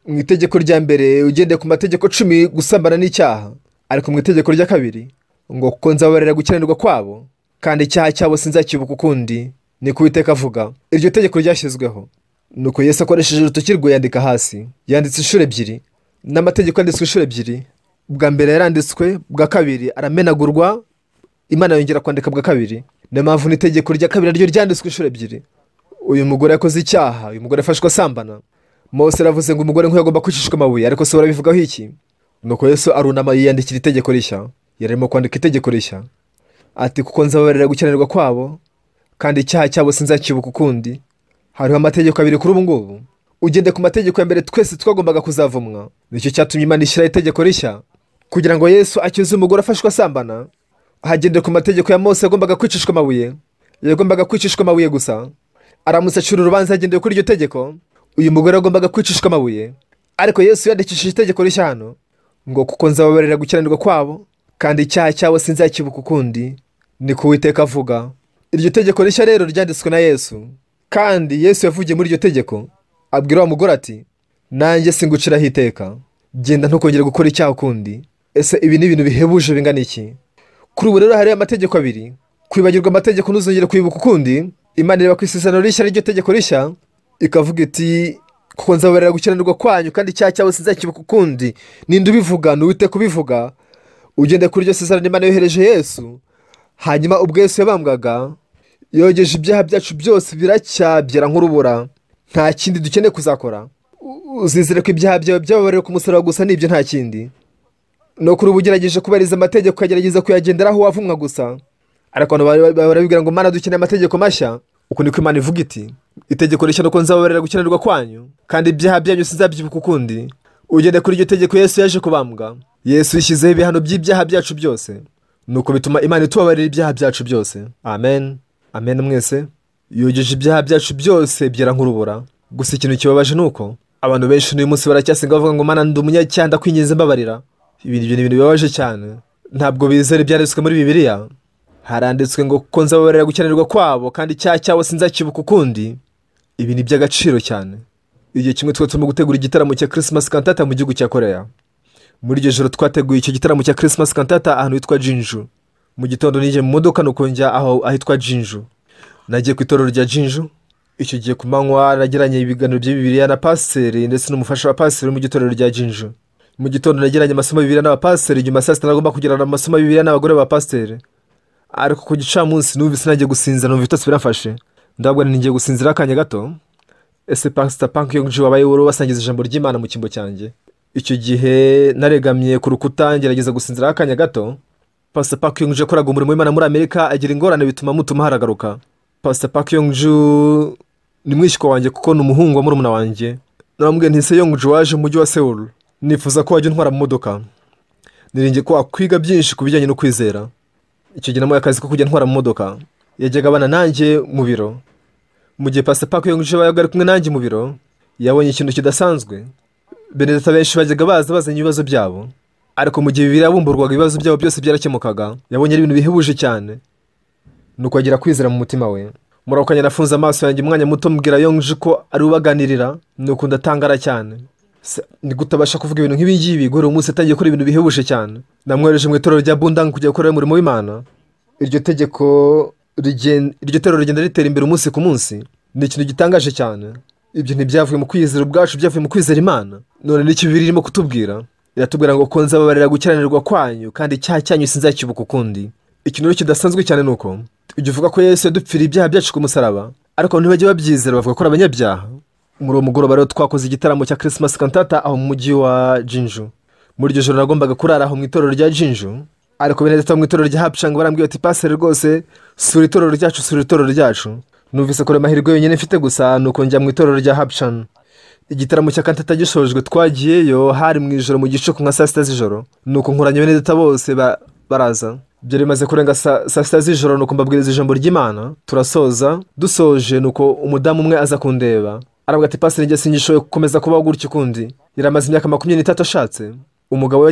Mu itegeko rya mbere ugendeye ku mategeko 10 gusambana n'icyaha, ariko mu itegeko rya kabiri ngo kuko nzababarira gukiranirwa kwabo, kandi icyaha cyabo sinzakibuka ukundi, ni ku Uwiteka avuga. Iryo tegeko ryashyizweho. Nuko Yesu akoresheje urutoki rwe yandika hasi. Yanditse inshuro 2, n'amategeko yanditswe inshuro 2. Bwa mbere yaranditswe, bwa kabiri aramenagurwa, Imana yongera kwandika bwa kabiri. Niyo mpamvu n'itegeko rya kabiri naryo ryanditswe inshuro 2. Uyu mugore yakoze icyaha, uyu mugore afashwe asambana. Mose aravuze ngo umugore nk'uyu agomba kwicishwa amabuye, ariko se urabivugaho iki? Nuko Yesu arunama yiyandikira itegeko rishya. Yarimo kwandika itegeko rishya, ati kuko nzababarira gukiranirwa kwabo, kandi icyaha cyabo sinzakibuka ukundi. Hariho amategeko 2 kuri ubu ngubu. Ugende ku mategeko ya mbere twese twagombaga kuzavumwa. Nicyo cyatumye Imana ishyiraho itegeko rishya kugira ngo Yesu akize umugore afashwe asambana. Hagendeye ku mategeko ya Mose yagombaga kwicishwa amabuye, yagombaga kwicishwa amabuye gusa. Aramutse acira urubanza hagendewe kuri iryo tegeko, uyu mugore agombaga kwicishwa amabuye. Ariko Yesu yandikishije itegeko rishya hano ngo kuko nzababarira gukiranirwa kwabo, kandi icyaha cyabo sinzakibuka ukundi, ni ku Uwiteka avuga. Iryo tegeko rishya rero ryanditswe na Yesu, kandi Yesu yavugiye muri iryo tegeko abwira wa mugore ati nanjye singuciraho iteka, genda ntukongere gukora icyaha ukundi. Ese ibi ni ibintu bihebuje bingana iki? Kuri ubu rero hari amategeko 2. Kwibagirwa amategeko ntuzongere kwibuka ukundi. Imana ireba ku isezerano rishya, iryo tegeko rishya, ikavuga iti Kuko nzababarira gukiranirwa kwanyu kandi icyaha cyabo sinzakibuka ukundi. Ninde ubivuga? Ni Uwiteka ubivuga. Ugende kuri iryo sezerano Imana yohereje Yesu. Hanyuma ubwo Yesu yabambwaga, yogeje ibyaha byacu byose biracyabyera nk'urubura. Nta kindi dukeneye kuzakora. Uzizere ko ibyaha byawe byababariwe ku musaraba gusa, nibyo nta kindi. No kuri ubu ugerageje kubariza amategeko ukagerageza kuyagenderaho wavumwa gusa. Ariko abantu barabibwira ngo Mana dukeneye amategeko mashya. Uku niko Imana ivuga iti itegeko rishya nuko nzababarira gukiranirwa kwanyu kandi ibyaha byanyu sinzabyibuka ukundi. Ugende kuri iryo tegeko Yesu yaje kubambwa. Yesu yishyizeho ibihano by'ibyaha byacu byose, nuko bituma Imana itubabarira ibyaha byacu byose. Amen, amen mwese. Yogeje ibyaha byacu byose byera nk'urubura. Gusa ikintu kibabaje nuko abantu benshi n'uyu munsi baracyasenga bavuga ngo Mana ndi umunyacyaha ndakwinginze mbabarira. Ibi ni ibintu bibabaje cyane. Ntabwo bizera ibyanditswe muri Bibiliya. Haranditswe ngo kuko nzababarira gukiranirwa kwabo kandi icyaha cyabo sinzakibuka ukundi. Ibi ni iby'agaciro cyane. Igihe kimwe twari turimo gutegura igitaramo cya Christmas Cantata mu gihugu cya Korea. Muri iryo joro twateguye icyo gitaramo cya Christmas Cantata ahantu hitwa Jinju. Mu gitondo ninjiye mu modoka nuko njya aho ahitwa Jinju. Nagiye ku itorero rya Jinju. Icyo gihe ku manywa nagiranye ibiganiro bya Bibiliya na pasiteri ndetse n'umufasha wa pasiteri mu itorero rya Jinju. Mu gitondo nagiranye amasomo ya Bibiliya n'abapasiteri, nyuma saa sita nagomba kugirana amasomo ya Bibiliya n'abagore ba pasiteri. Ariko ku gicamunsi numvise nagiye gusinzira, numva ibitotsi biramfashe. Ndabwo ngiye gusinzira akanya gato. Ese Pastor Park Yong-ju wabaye wari wasangiza ijambo ry'Imana mu cyimbo cyanjye. Icyo gihe naregamye ku rukuta ngerageza gusinzira akanya gato. Pastor Park Yong-ju yakoraga umurimo w'Imana muri Amerika agira ingorane bituma mutuma haragaruka. Pastor Park Yong-ju ni mwishywa wanjye kuko ni umuhungu wa murumuna wanjye. Namubwiye nti se Yong-ju waje mu mujyi wa Seoul, nifuza ko wajya untwara mu modoka. Niringiye ko wakwiga byinshi ku bijyanye no kwizera. Icyo gihe namuhaye akazi ko kujya ntwara mu modoka. Yajyaga abana nanjye mu biro. Mu gihe Pastor Park Yong-ju yabaga ari kumwe nanjye mu biro, yabonye ikintu kidasanzwe. Benedata benshi bajyaga baza bazanye ibibazo byabo, ariko mu gihe Bibiliya yabumburwaga ibibazo byabo byose byarakemukaga. Yabonye ari ibintu bihebuje cyane, nuko agira kwizera mu mutima we. Muri ako kanya nafunze amaso yanjye umwanya muto mbwira Yong-ju ko ari ubaganirira, nuko ndatangara cyane. Ni gute abasha kuvuga ibintu nk'ibi ngibi? Guhera umunsi yatangiye gukora ibintu bihebuje cyane. Namwohereje mu itorero rya Bundang kujya gukora umurimo w'Imana. Iryo tegeko iryo torero rigenda ritera imbere umunsi ku munsi. Ni ikintu gitangaje cyane. Ibyo ntibyavuye mu kwizera ubwacu, byavuye mu kwizera Imana. None n'icyo Bibiliya irimo kutubwira, iratubwira ngo ko nzababarira gukiranirwa kwanyu kandi icyaha cyanyu sinzakibuka ukundi. Ikintu rero kidasanzwe cyane nuko ujya uvuga ko Yesu yadupfiriye ibyaha byacu ku musaraba, ariko ntibajya babyizera bavuga ko ari abanyabyaha. Muri uwo mugoroba rero twakoze igitaramo cya Christmas Cantata aho mu mujyi wa Jinju. Muri iryo joro nagombaga kurara aho mu itorero rya Jinju, ariko bene data mu itorero rya Hapchang barambwiye bati pastor rwose sura itorero ryacu, sura itorero ryacu. Numvise ko amahirwe yonyine mfite gusa nuko njya mu itorero rya Hapchang. Igitaramo cya Cantata gishojwe twagiyeyo, hari mu ijoro mu gicuku nka saa sita z'ijoro. Nuko nkoranye bene data bose baraza. Byari bimaze kurenga saa sita z'ijoro, nuko mbabwiriza ijambo ry'Imana turasoza. Dusoje nuko umudamu umwe aza kundeba aravuga ati pastor njye singishoboye gukomeza kubaho gutya ukundi. Yari amaze imyaka 23 ashatse. Umugabo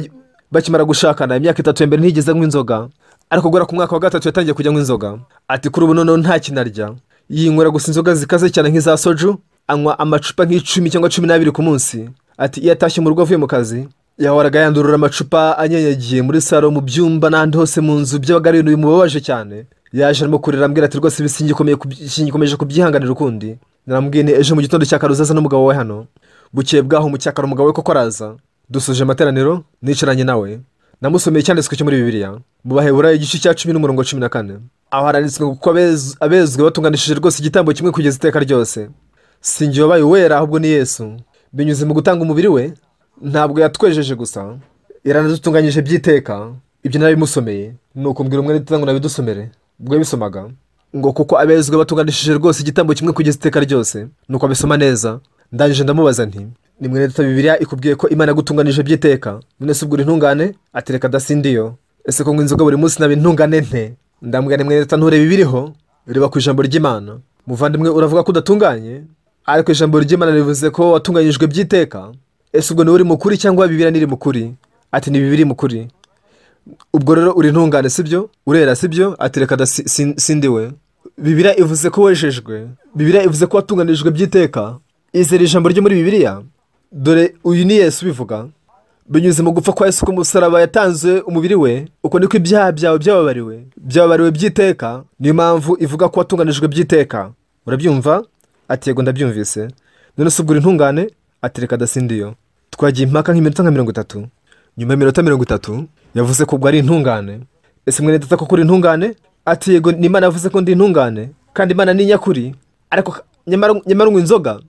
bakimara gushakana imyaka 3 ya mbere ntiyigeze anywa inzoga, ariko guhera ku mwaka wa 3 yatangiye kujya anywa inzoga. Ati kuri ubu noneho nta kinarya, yinywera gusa inzoga zikaze cyane nk'iza soju, anywa amacupa nk'icumi cyangwa 12 ku munsi. Ati iyo atashye mu rugo avuye mu kazi yahoraga yandurura amacupa anyanyagiye muri salo, mu byumba n'ahandi hose mu nzu. Byabaga ari ibintu bimubabaje cyane. Yaje arimo kurira ambwira ati rwose singikomeje kubyihanganira ukundi. Naramubwiye nti ejo mu gitondo cya kare uzaza n'umugabo we hano. Bukeye bwaho mu cyakare umugabo we koko araza. Dusoje amateraniro nicaranye nawe, namusomeye icyanditswe cyo muri Bibiliya mu Baheburayo igice cya 10 n'umurongo 14. Aho haranditswe ngo kuko abezwe batunganishije rwose igitambo kimwe kugeza iteka ryose. Si njye wabaye uwera ahubwo ni Yesu. Binyuze mu gutanga umubiri we, ntabwo yatwejeje gusa, yaranadutunganyije by'iteka. Ibyo narabimusomeye, nuko mbwira umwe ngo nabidusomere. Ubwo yabisomaga ngo kuko abezwe batunganishije rwose igitambo kimwe kugeza iteka ryose, nuko abisoma neza. Ndangije ndamubaza nti ni mwene data Bibiliya ikubwiye ko Imana yagutunganije by'iteka, none se ubwo uri intungane? Ati reka dasindiyo. Ese ko nywa inzoga buri munsi naba intungane nte? Ndamubwira nti mwene data nturebe ibiriho, reba ku ijambo ry'Imana. Muvandimwe uravuga ko udatunganye, ariko ijambo ry'Imana rivuze ko watunganyijwe by'iteka. Ese ubwo ni uri mukuri cyangwa Bibiliya niri mukuri? Ati ni Bibiliya mukuri. Ubwo rero uri intungane sibyo? Urera sibyo? Ati reka sindiwe. Bibiliya ivuze ko wejejwe, Bibiliya ivuze ko watunganijwe by'iteka. Izere ijambo ryo muri Bibiliya. Dore uyu ni Yesu ubivuga. Binyuze mu gupfa kwa Yesu ku musaraba yatanze umubiri we, uko niko ibyaha byawe byababariwe, byababariwe by'iteka. Niyo mpamvu ivuga ko watunganijwe by'iteka. Urabyumva? Ati yego ndabyumvise. None se ubwo uri intungane? Ati reka dasindiyo. Twagiye impaka nk'iminota nka 30. Nyuma y'iminota 30 yavuze ko ubwo ari intungane. Ese mwene data koko uri intungane? Ati yego, ni Imana yavuze ko ndi intungane, kandi Imana ni nyakuri, ariko nyamara unywa inzoga.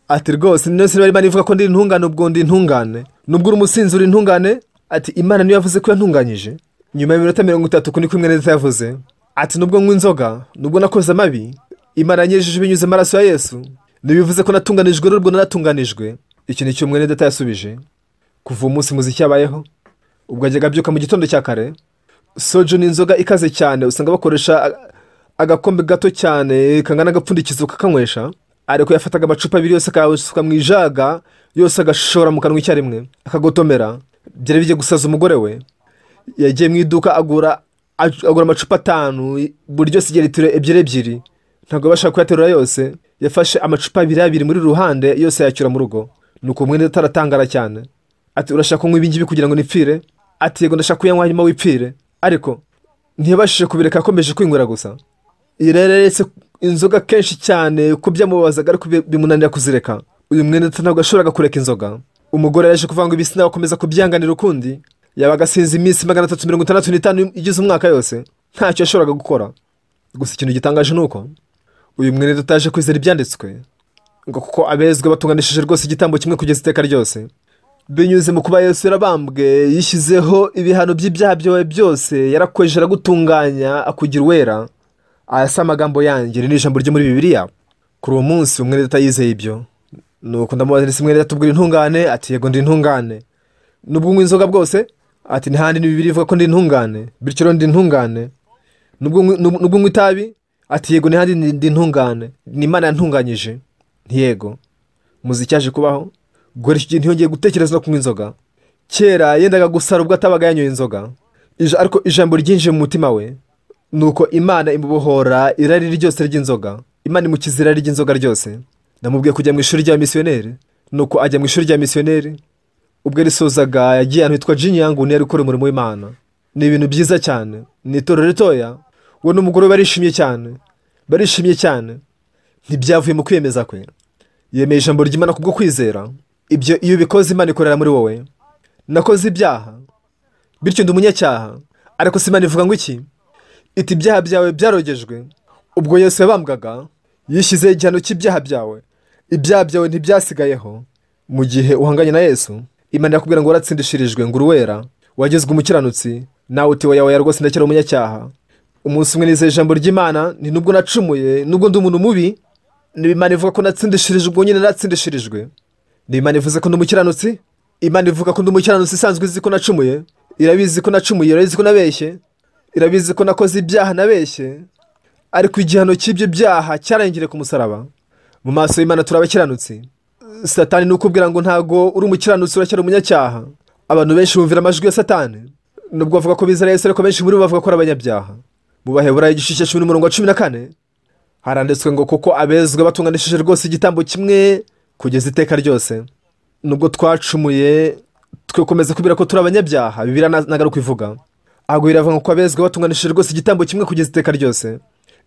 Ati rwose none se niba Imana ivuga ko ndi intungane, ubwo ndi intungane. Nubwo uri umusinzi uri intungane? Ati Imana niyo yavuze ko yantunganyije. Nyuma y'iminota 30 uku niko mwene data yavuze. Ati nubwo nywa inzoga, nubwo nakoze amabi, Imana yanyejeje binyuze amaraso ya Yesu, ntibivuze ko natunganijwe, n'ubwo naratunganijwe. Iki ni cyo mwene data yasubije. Kuva umunsi muziki yabayeho, ubwo ajyaga abyuka mu gitondo cya kare. Soju ni inzoga ikaze cyane, usanga bakoresha agakombe gato cyane kangana agapfundikizo kakanywesha, ariko yafataga amacupa abiri yose akayasuka mu ijaga, yose agashora mu kanwa icyarimwe, akagotomera. Byari bigiye gusaza umugore we. Yagiye mu iduka agura amacupa 5, buri ryose igira litiro 2 2. Ntabwo abasha kuyaterura yose. Yafashe amacupa 2 2 muri ruhande, yose yacyura mu rugo. Nuko mwene data aratangara cyane. Ati urashaka kunywa ibi ngibi kugira ngo nipfire? Ati yego, ndashaka kuyanywa hanyuma wipfire. Ariko ntiyabashije kubireka, yakomeje kwinywera gusa. Yararetse inzoga kenshi cyane ko byamubabazaga, ariko bimunanira kuzireka. Uyu mwene data ntabwo yashoboraga kureka inzoga. Umugore yaje kuvuga ngo ibi sinakomeza kubyanganira ukundi. Yabaga asinze iminsi 365 igize umwaka yose, ntacyo yashoboraga gukora. Gusa ikintu gitangaje ni uko uyu mwene data yaje kwizera ibyanditswe, ngo kuko abezwe batunganishije rwose igitambo kimwe kugeza iteka ryose. Binyuze mu kuba Yesu yarabambwe, yishyizeho ibihano by'ibyaha byawe byose, yarakweje aragutunganya akugira uwera. Aya si amagambo yanjye, iri ni ijambo ryo muri Bibiliya. Kuri uwo munsi umwene data yizeye ibyo. Nuko ndamubaza nti mwene data ubwo uri intungane? Ati yego, ndi intungane. Nubwo unywa inzoga bwose? Ati ntihandi ni Bibiliya ivuga ko ndi intungane, bityo rero ndi intungane. Nubwo unywa itabi? Ati yego, ntihandi ndi intungane, ni Imana yantunganyije. Ntiyego. Muzi icyaje kubaho? Guhera icyo gihe ntiyongeye gutekereza no kunywa inzoga. Kera yendaga gusara ubwo atabaga yanyoye inzoga, ariko ijambo ryinjiye mu mutima we. Nuko Imana imubohora irari ryose ry'inzoga. Imana imukiza irari ry'inzoga ryose. Namubwiye kujya mu ishuri rya misiyoneri, nuko ajya mu ishuri rya misiyoneri. Ubwo yarisozaga yagiye ahantu hitwa Jinyangu, niyo ari gukora umurimo w'Imana. Ni ibintu byiza cyane, ni itorero ritoya. We n'umugore we barishimye cyane, barishimye cyane. Ntibyavuye mu kwiyemeza kwe, yemeye ijambo ry'Imana kubwo kwizera. Ibyo iyo ubikoze Imana ikorera muri wowe. Nakoze ibyaha, bityo ndi umunyacyaha. Ariko si Imana ivuga ngo iki? Iti ibyaha byawe byarogejwe. Ubwo Yesu yabambwaga, yishyizeho igihano cy'ibyaha byawe. Ibyaha byawe ntibyasigayeho. Mu gihe uhanganye na Yesu, Imana irakubwira ngo waratsindishirijwe, ngo uruwera, wagizwe umukiranutsi, nawe uti oya oya rwose ndacyari umunyacyaha. Umunsi umwe nizeye ijambo ry'Imana, nti nubwo nacumuye, nubwo ndi umuntu mubi, niba Imana ivuga ko natsindishirijwe, ubwo nyine natsindishirijwe. Niba Imana ivuze ko ndi umukiranutsi, Imana ivuga ko ndi umukiranutsi isanzwe izi ko nacumuye, irabizi ko nacumuye, irabizi ko nabeshye, irabizi ko nakoze ibyaha nabeshye, ariko igihano cy'ibyo byaha cyarangiriye ku musaraba. Mu maso y'Imana turi abakiranutsi. Satani ni ukubwira ngo ntago uri umukiranutsi, uracyari umunyacyaha. Abantu benshi bumvira amajwi ya Satani, nubwo bavuga ko bizera Yesu, ariko benshi muri bo bavuga ko ari abanyabyaha. Mu Baheburayo igice cya 10 n'umurongo wa 14 haranditswe ngo kuko abezwe batunganishije rwose igitambo kimwe kugeza iteka ryose. Nubwo twacumuye twikomeza kubira ko turi abanyabyaha, Bibiliya nagaruka ivuga. Ahubwo iravuga ngo abezwe batunganishije rwose igitambo kimwe kugeza iteka ryose.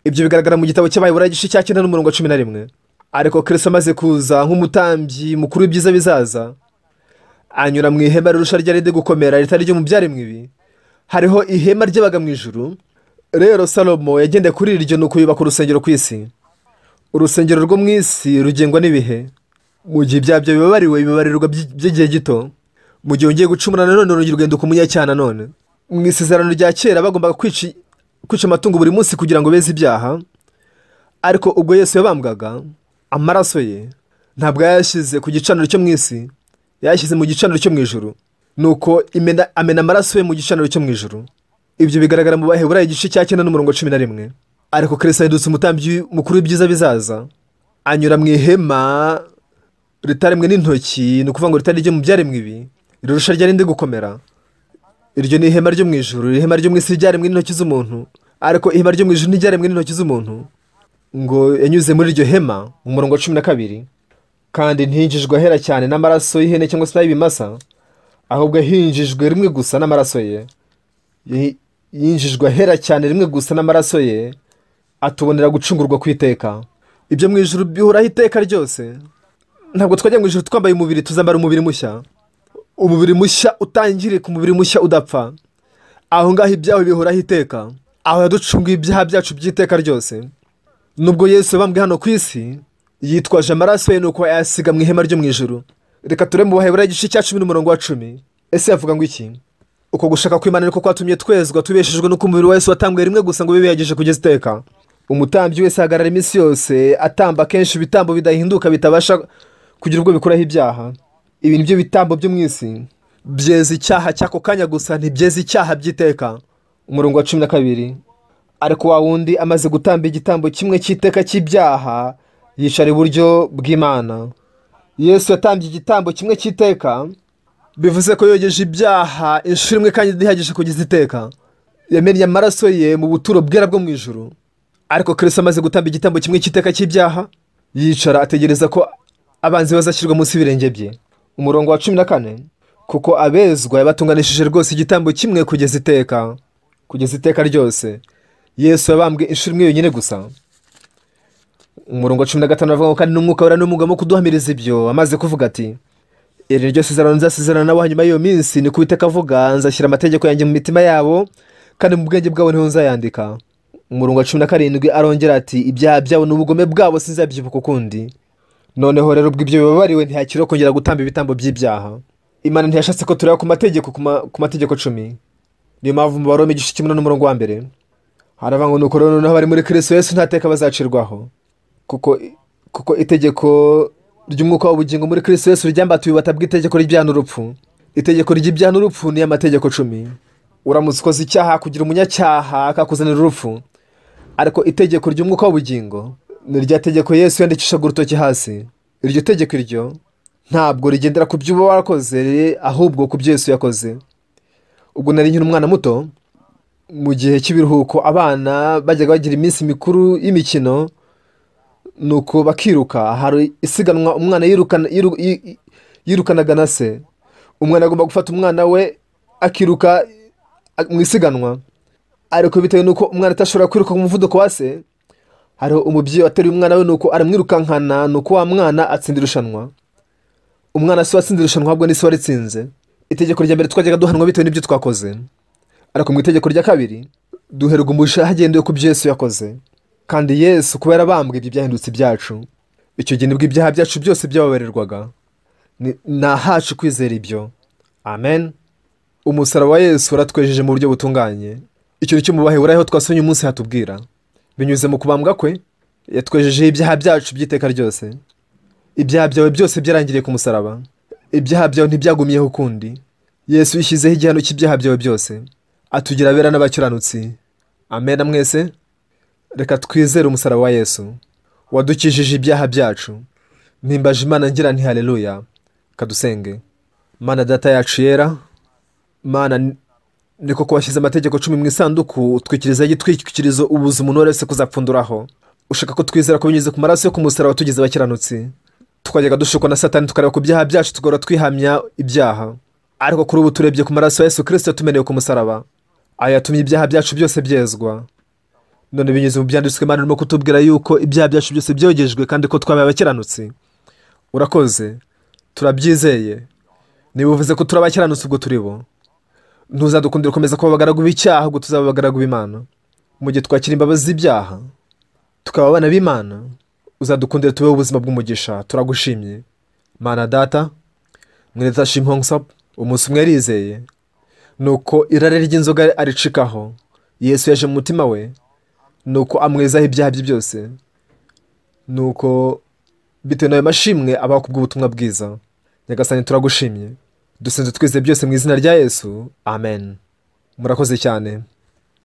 Ibyo bigaragara mu gitabo cy'Abaheburayo igice cya 9 n'umurongo wa 11. Ariko Kristo amaze kuza nk'umutambyi mukuru w'ibyiza bizaza, anyura mu ihema rirusha ryari riri gukomera, ritari ryo mu byaremwe ibi. Hariho ihema ryabaga mu ijuru. Rero Salomo yagendeye kuri iryo, nuko yubaka urusengero ku isi. Urusengero rwo mu isi rugengwa n'ibihe. Mu gihe ibyaha byawe bibabariwe, bibabarirwa by'igihe gito. Mu gihe wongeye gucumura nanone, urongera ugahinduka umunyacyaha nanone. Mu isezerano rya kera bagombaga kwica amatungo buri munsi kugira ngo beze ibyaha. Ariko ubwo Yesu yabambwaga, amaraso ye ntabwo yayashyize ku gicaniro cyo mu isi, yayashyize mu gicaniro cyo mu ijuru. Nuko amena amaraso ye mu gicaniro cyo mu ijuru. Ibyo bigaragara mu Baheburayo igice cya 9 n'umurongo wa 11. Ariko Kristo yahindutse umutambyi mukuru w'ibyiza bizaza, anyura mu ihema ritaremwe n'intoki, ni ukuvuga ngo ritari ryo mu byaremwe ibi, rirusha ryari gukomera. Iryo ni ihema ryo mu ijuru. Ihema ryo mu isi ryaremwe n'intoki z'umuntu, ariko ihema ryo mu ijuru ntiryaremwe n'intoki z'umuntu. Ngo yanyuze muri iryo hema mu murongo wa 12, kandi ntinjijwe ahera cyane n'amaraso y'ihene cyangwa se ay'ibimasa, ahubwo hinjijwe rimwe gusa n'amaraso ye. Yinjijwe ahera cyane rimwe gusa n'amaraso ye, atubonera gucungurwa kwiteka. Ibyo mu ijuru bihoraho iteka ryose. Ntabwo twajya mu ijuru twambaye umubiri, tuzambara umubiri mushya. Umubiri mushya utangirika, umubiri mushya udapfa. Aho ngaho ibyaho bihoraho iteka. Aho yaducunguye ibyaha byacu by'iteka ryose. Nubwo Yesu yabambwe hano ku isi, yitwaje amaraso ye nuko ayasiga mu ihema ryo mu ijuru. Reka turebe mu Baheburayo igice cya 10 n'umurongo wa 10. Ese yavuga ngo iki? Uko gushaka kw'Imana niko kwatumye twezwa, tubeshejwe n'uko umubiri wa Yesu watambwe rimwe gusa ngo bibe bihagije kugeza iteka. Umutambyi wese ahagarara iminsi yose atamba kenshi ibitambo bidahinduka bitabasha kugira ubwo bikuraho ibyaha. Ibi nibyo bitambo byo mu isi byeza icyaha cy'ako kanya gusa, ntibyeza icyaha by'iteka. Umurongo wa 12. Ariko wa wundi amaze gutamba igitambo kimwe cy'iteka cy'ibyaha, yicara iburyo bw'Imana. Yesu yatambye igitambo kimwe cy'iteka, bivuze ko yogeje ibyaha inshuro imwe kandi idahagije kugeza iteka. Yamennye amaraso ye mu buturo bwera bwo mu ijuru. Ariko Kristo amaze gutamba igitambo kimwe cy'iteka cy'ibyaha, yicara ategereza ko abanzi bazashyirwa munsi y'ibirenge bye. Umurongo wa 14. Kuko abezwa yabatunganishije rwose igitambo kimwe kugeza iteka, kugeza iteka ryose. Yesu yabambwe inshuro imwe yonyine gusa. Umurongo wa 15 avuga ngo kandi n'umwuka wera n'umugamo kuduhamiriza ibyo, amaze kuvuga ati iri ryo sezerano nzasezerana nabo hanyuma y'iyo minsi, ni Uwiteka avuga, nzashyira amategeko yanjye mu mitima yabo, kandi mu bwenge bwabo niho nzayandika. Umurongo wa 17 arongera ati ibyaha byabo n'ubugome bwabo sinzabyibuka ukundi. Noneho rero ubwo ibyo bibabariwe, ntihakiriho kongera gutamba ibitambo by'ibyaha. Imana ntiyashatse ko tureba ku mategeko, ku mategeko 10. Niyo mpamvu mu Baroma igice 8 n'umurongo wa 1 haravuga ngo nuko rero noneho abari muri Kristo Yesu nta teka bazacirwaho, kuko itegeko ry'umwuka w'ubugingo muri Kristo Yesu ryambatuye ububata bw'itegeko ry'ibyaha n'urupfu. Itegeko ry'ibyaha n'urupfu ni amategeko 10. Uramutse ukoze icyaha kugira umunyacyaha akakuzanira urupfu, ariko itegeko ry'umwuka w'ubugingo ni rya tegeko Yesu yandikishaga urutoki hasi. Iryo tegeko iryo ntabwo rigendera ku byo uba warakoze, ahubwo ku byo Yesu yakoze. Ubwo nari nkiri umwana muto, mu gihe cy'ibiruhuko abana bajyaga bagira iminsi mikuru y'imikino, nuko bakiruka. Hari isiganwa umwana yirukanaga na se. Umwana agomba gufata umwana we akiruka mu isiganwa, ariko bitewe n'uko umwana atashobora kwiruka ku muvuduko wa se, hariho umubyeyi wateruye umwana we nuko aramwirukankana, nuko wa mwana atsinda irushanwa. Umwana si we watsinze irushanwa, ahubwo ni se waritsinze. Itegeko rya mbere twajyaga duhanwa bitewe n'ibyo twakoze, ariko mu itegeko rya kabiri duherwa umugisha hagendewe ku byo Yesu yakoze. Kandi Yesu kuba yarabambwe, ibyo byahindutse ibyacu. Icyo gihe nibwo ibyaha byacu byose byababarirwaga. Ni ahacu kwizera ibyo. Amen. Umusaraba wa Yesu waratwejeje mu buryo butunganye. Icyo ni cyo mu Baheburayo twasomye umunsi hatubwira. Binyuze mu kubambwa kwe, yatwejejeho ibyaha byacu by'iteka ryose. Ibyaha byawe byose byarangiriye ku musaraba. Ibyaha byawe ntibyagumyeho ukundi. Yesu yishyizeho igihano cy'ibyaha byawe byose, atugira abera n'abakiranutsi. Amen mwese. Reka twizere umusaraba wa Yesu wadukijije ibyaha byacu. Mpimbaje Imana ngira nti haleluya. Kadusenge. Mana data yacu yera, Mana niko ko washyize amategeko 10 mu isanduku, utwikiriza igitwikirizo ubuza umuntu wese kuzapfunduraho. Ushaka ko twizera ko binyuze ku maraso yo ku musaraba tugize abakiranutsi. Twajyaga dushukwa na Satani tukareba ku byaha byacu tugahora twihamya ibyaha, ariko kuri ubu turebye ku maraso ya Yesu Kristo yatumeneye ku musaraba, aya yatumye ibyaha byacu byose byezwa. None binyuze mu byanditswe Imana irimo kutubwira yuko ibyaha byacu byose byogejwe kandi ko twabaye abakiranutsi. Urakoze, turabyizeye. Niba uvuze ko turi abakiranutsi ubwo turi bo, ntuzadukundira gukomeza kuba abagaragu b'icyaha, ahubwo tuzaba abagaragu b'Imana. Mu gihe twakira imbabazi z'ibyaha tukaba abana b'Imana, uzadukundira tubeho ubuzima bw'umugisha. Turagushimye Mana data. Mwene data Shim Hong-sop umunsi umwe yarizeye, nuko irari ry'inzoga aricikaho. Yesu yaje mu mutima we, nuko amwezaho ibyaha bye byose. Nuko bitewe n'ayo mashimwe abaho kubw'ubutumwa bwiza. Nyagasani turagushimye, dusenze twizeye byose mu izina rya Yesu. Amen. Murakoze cyane.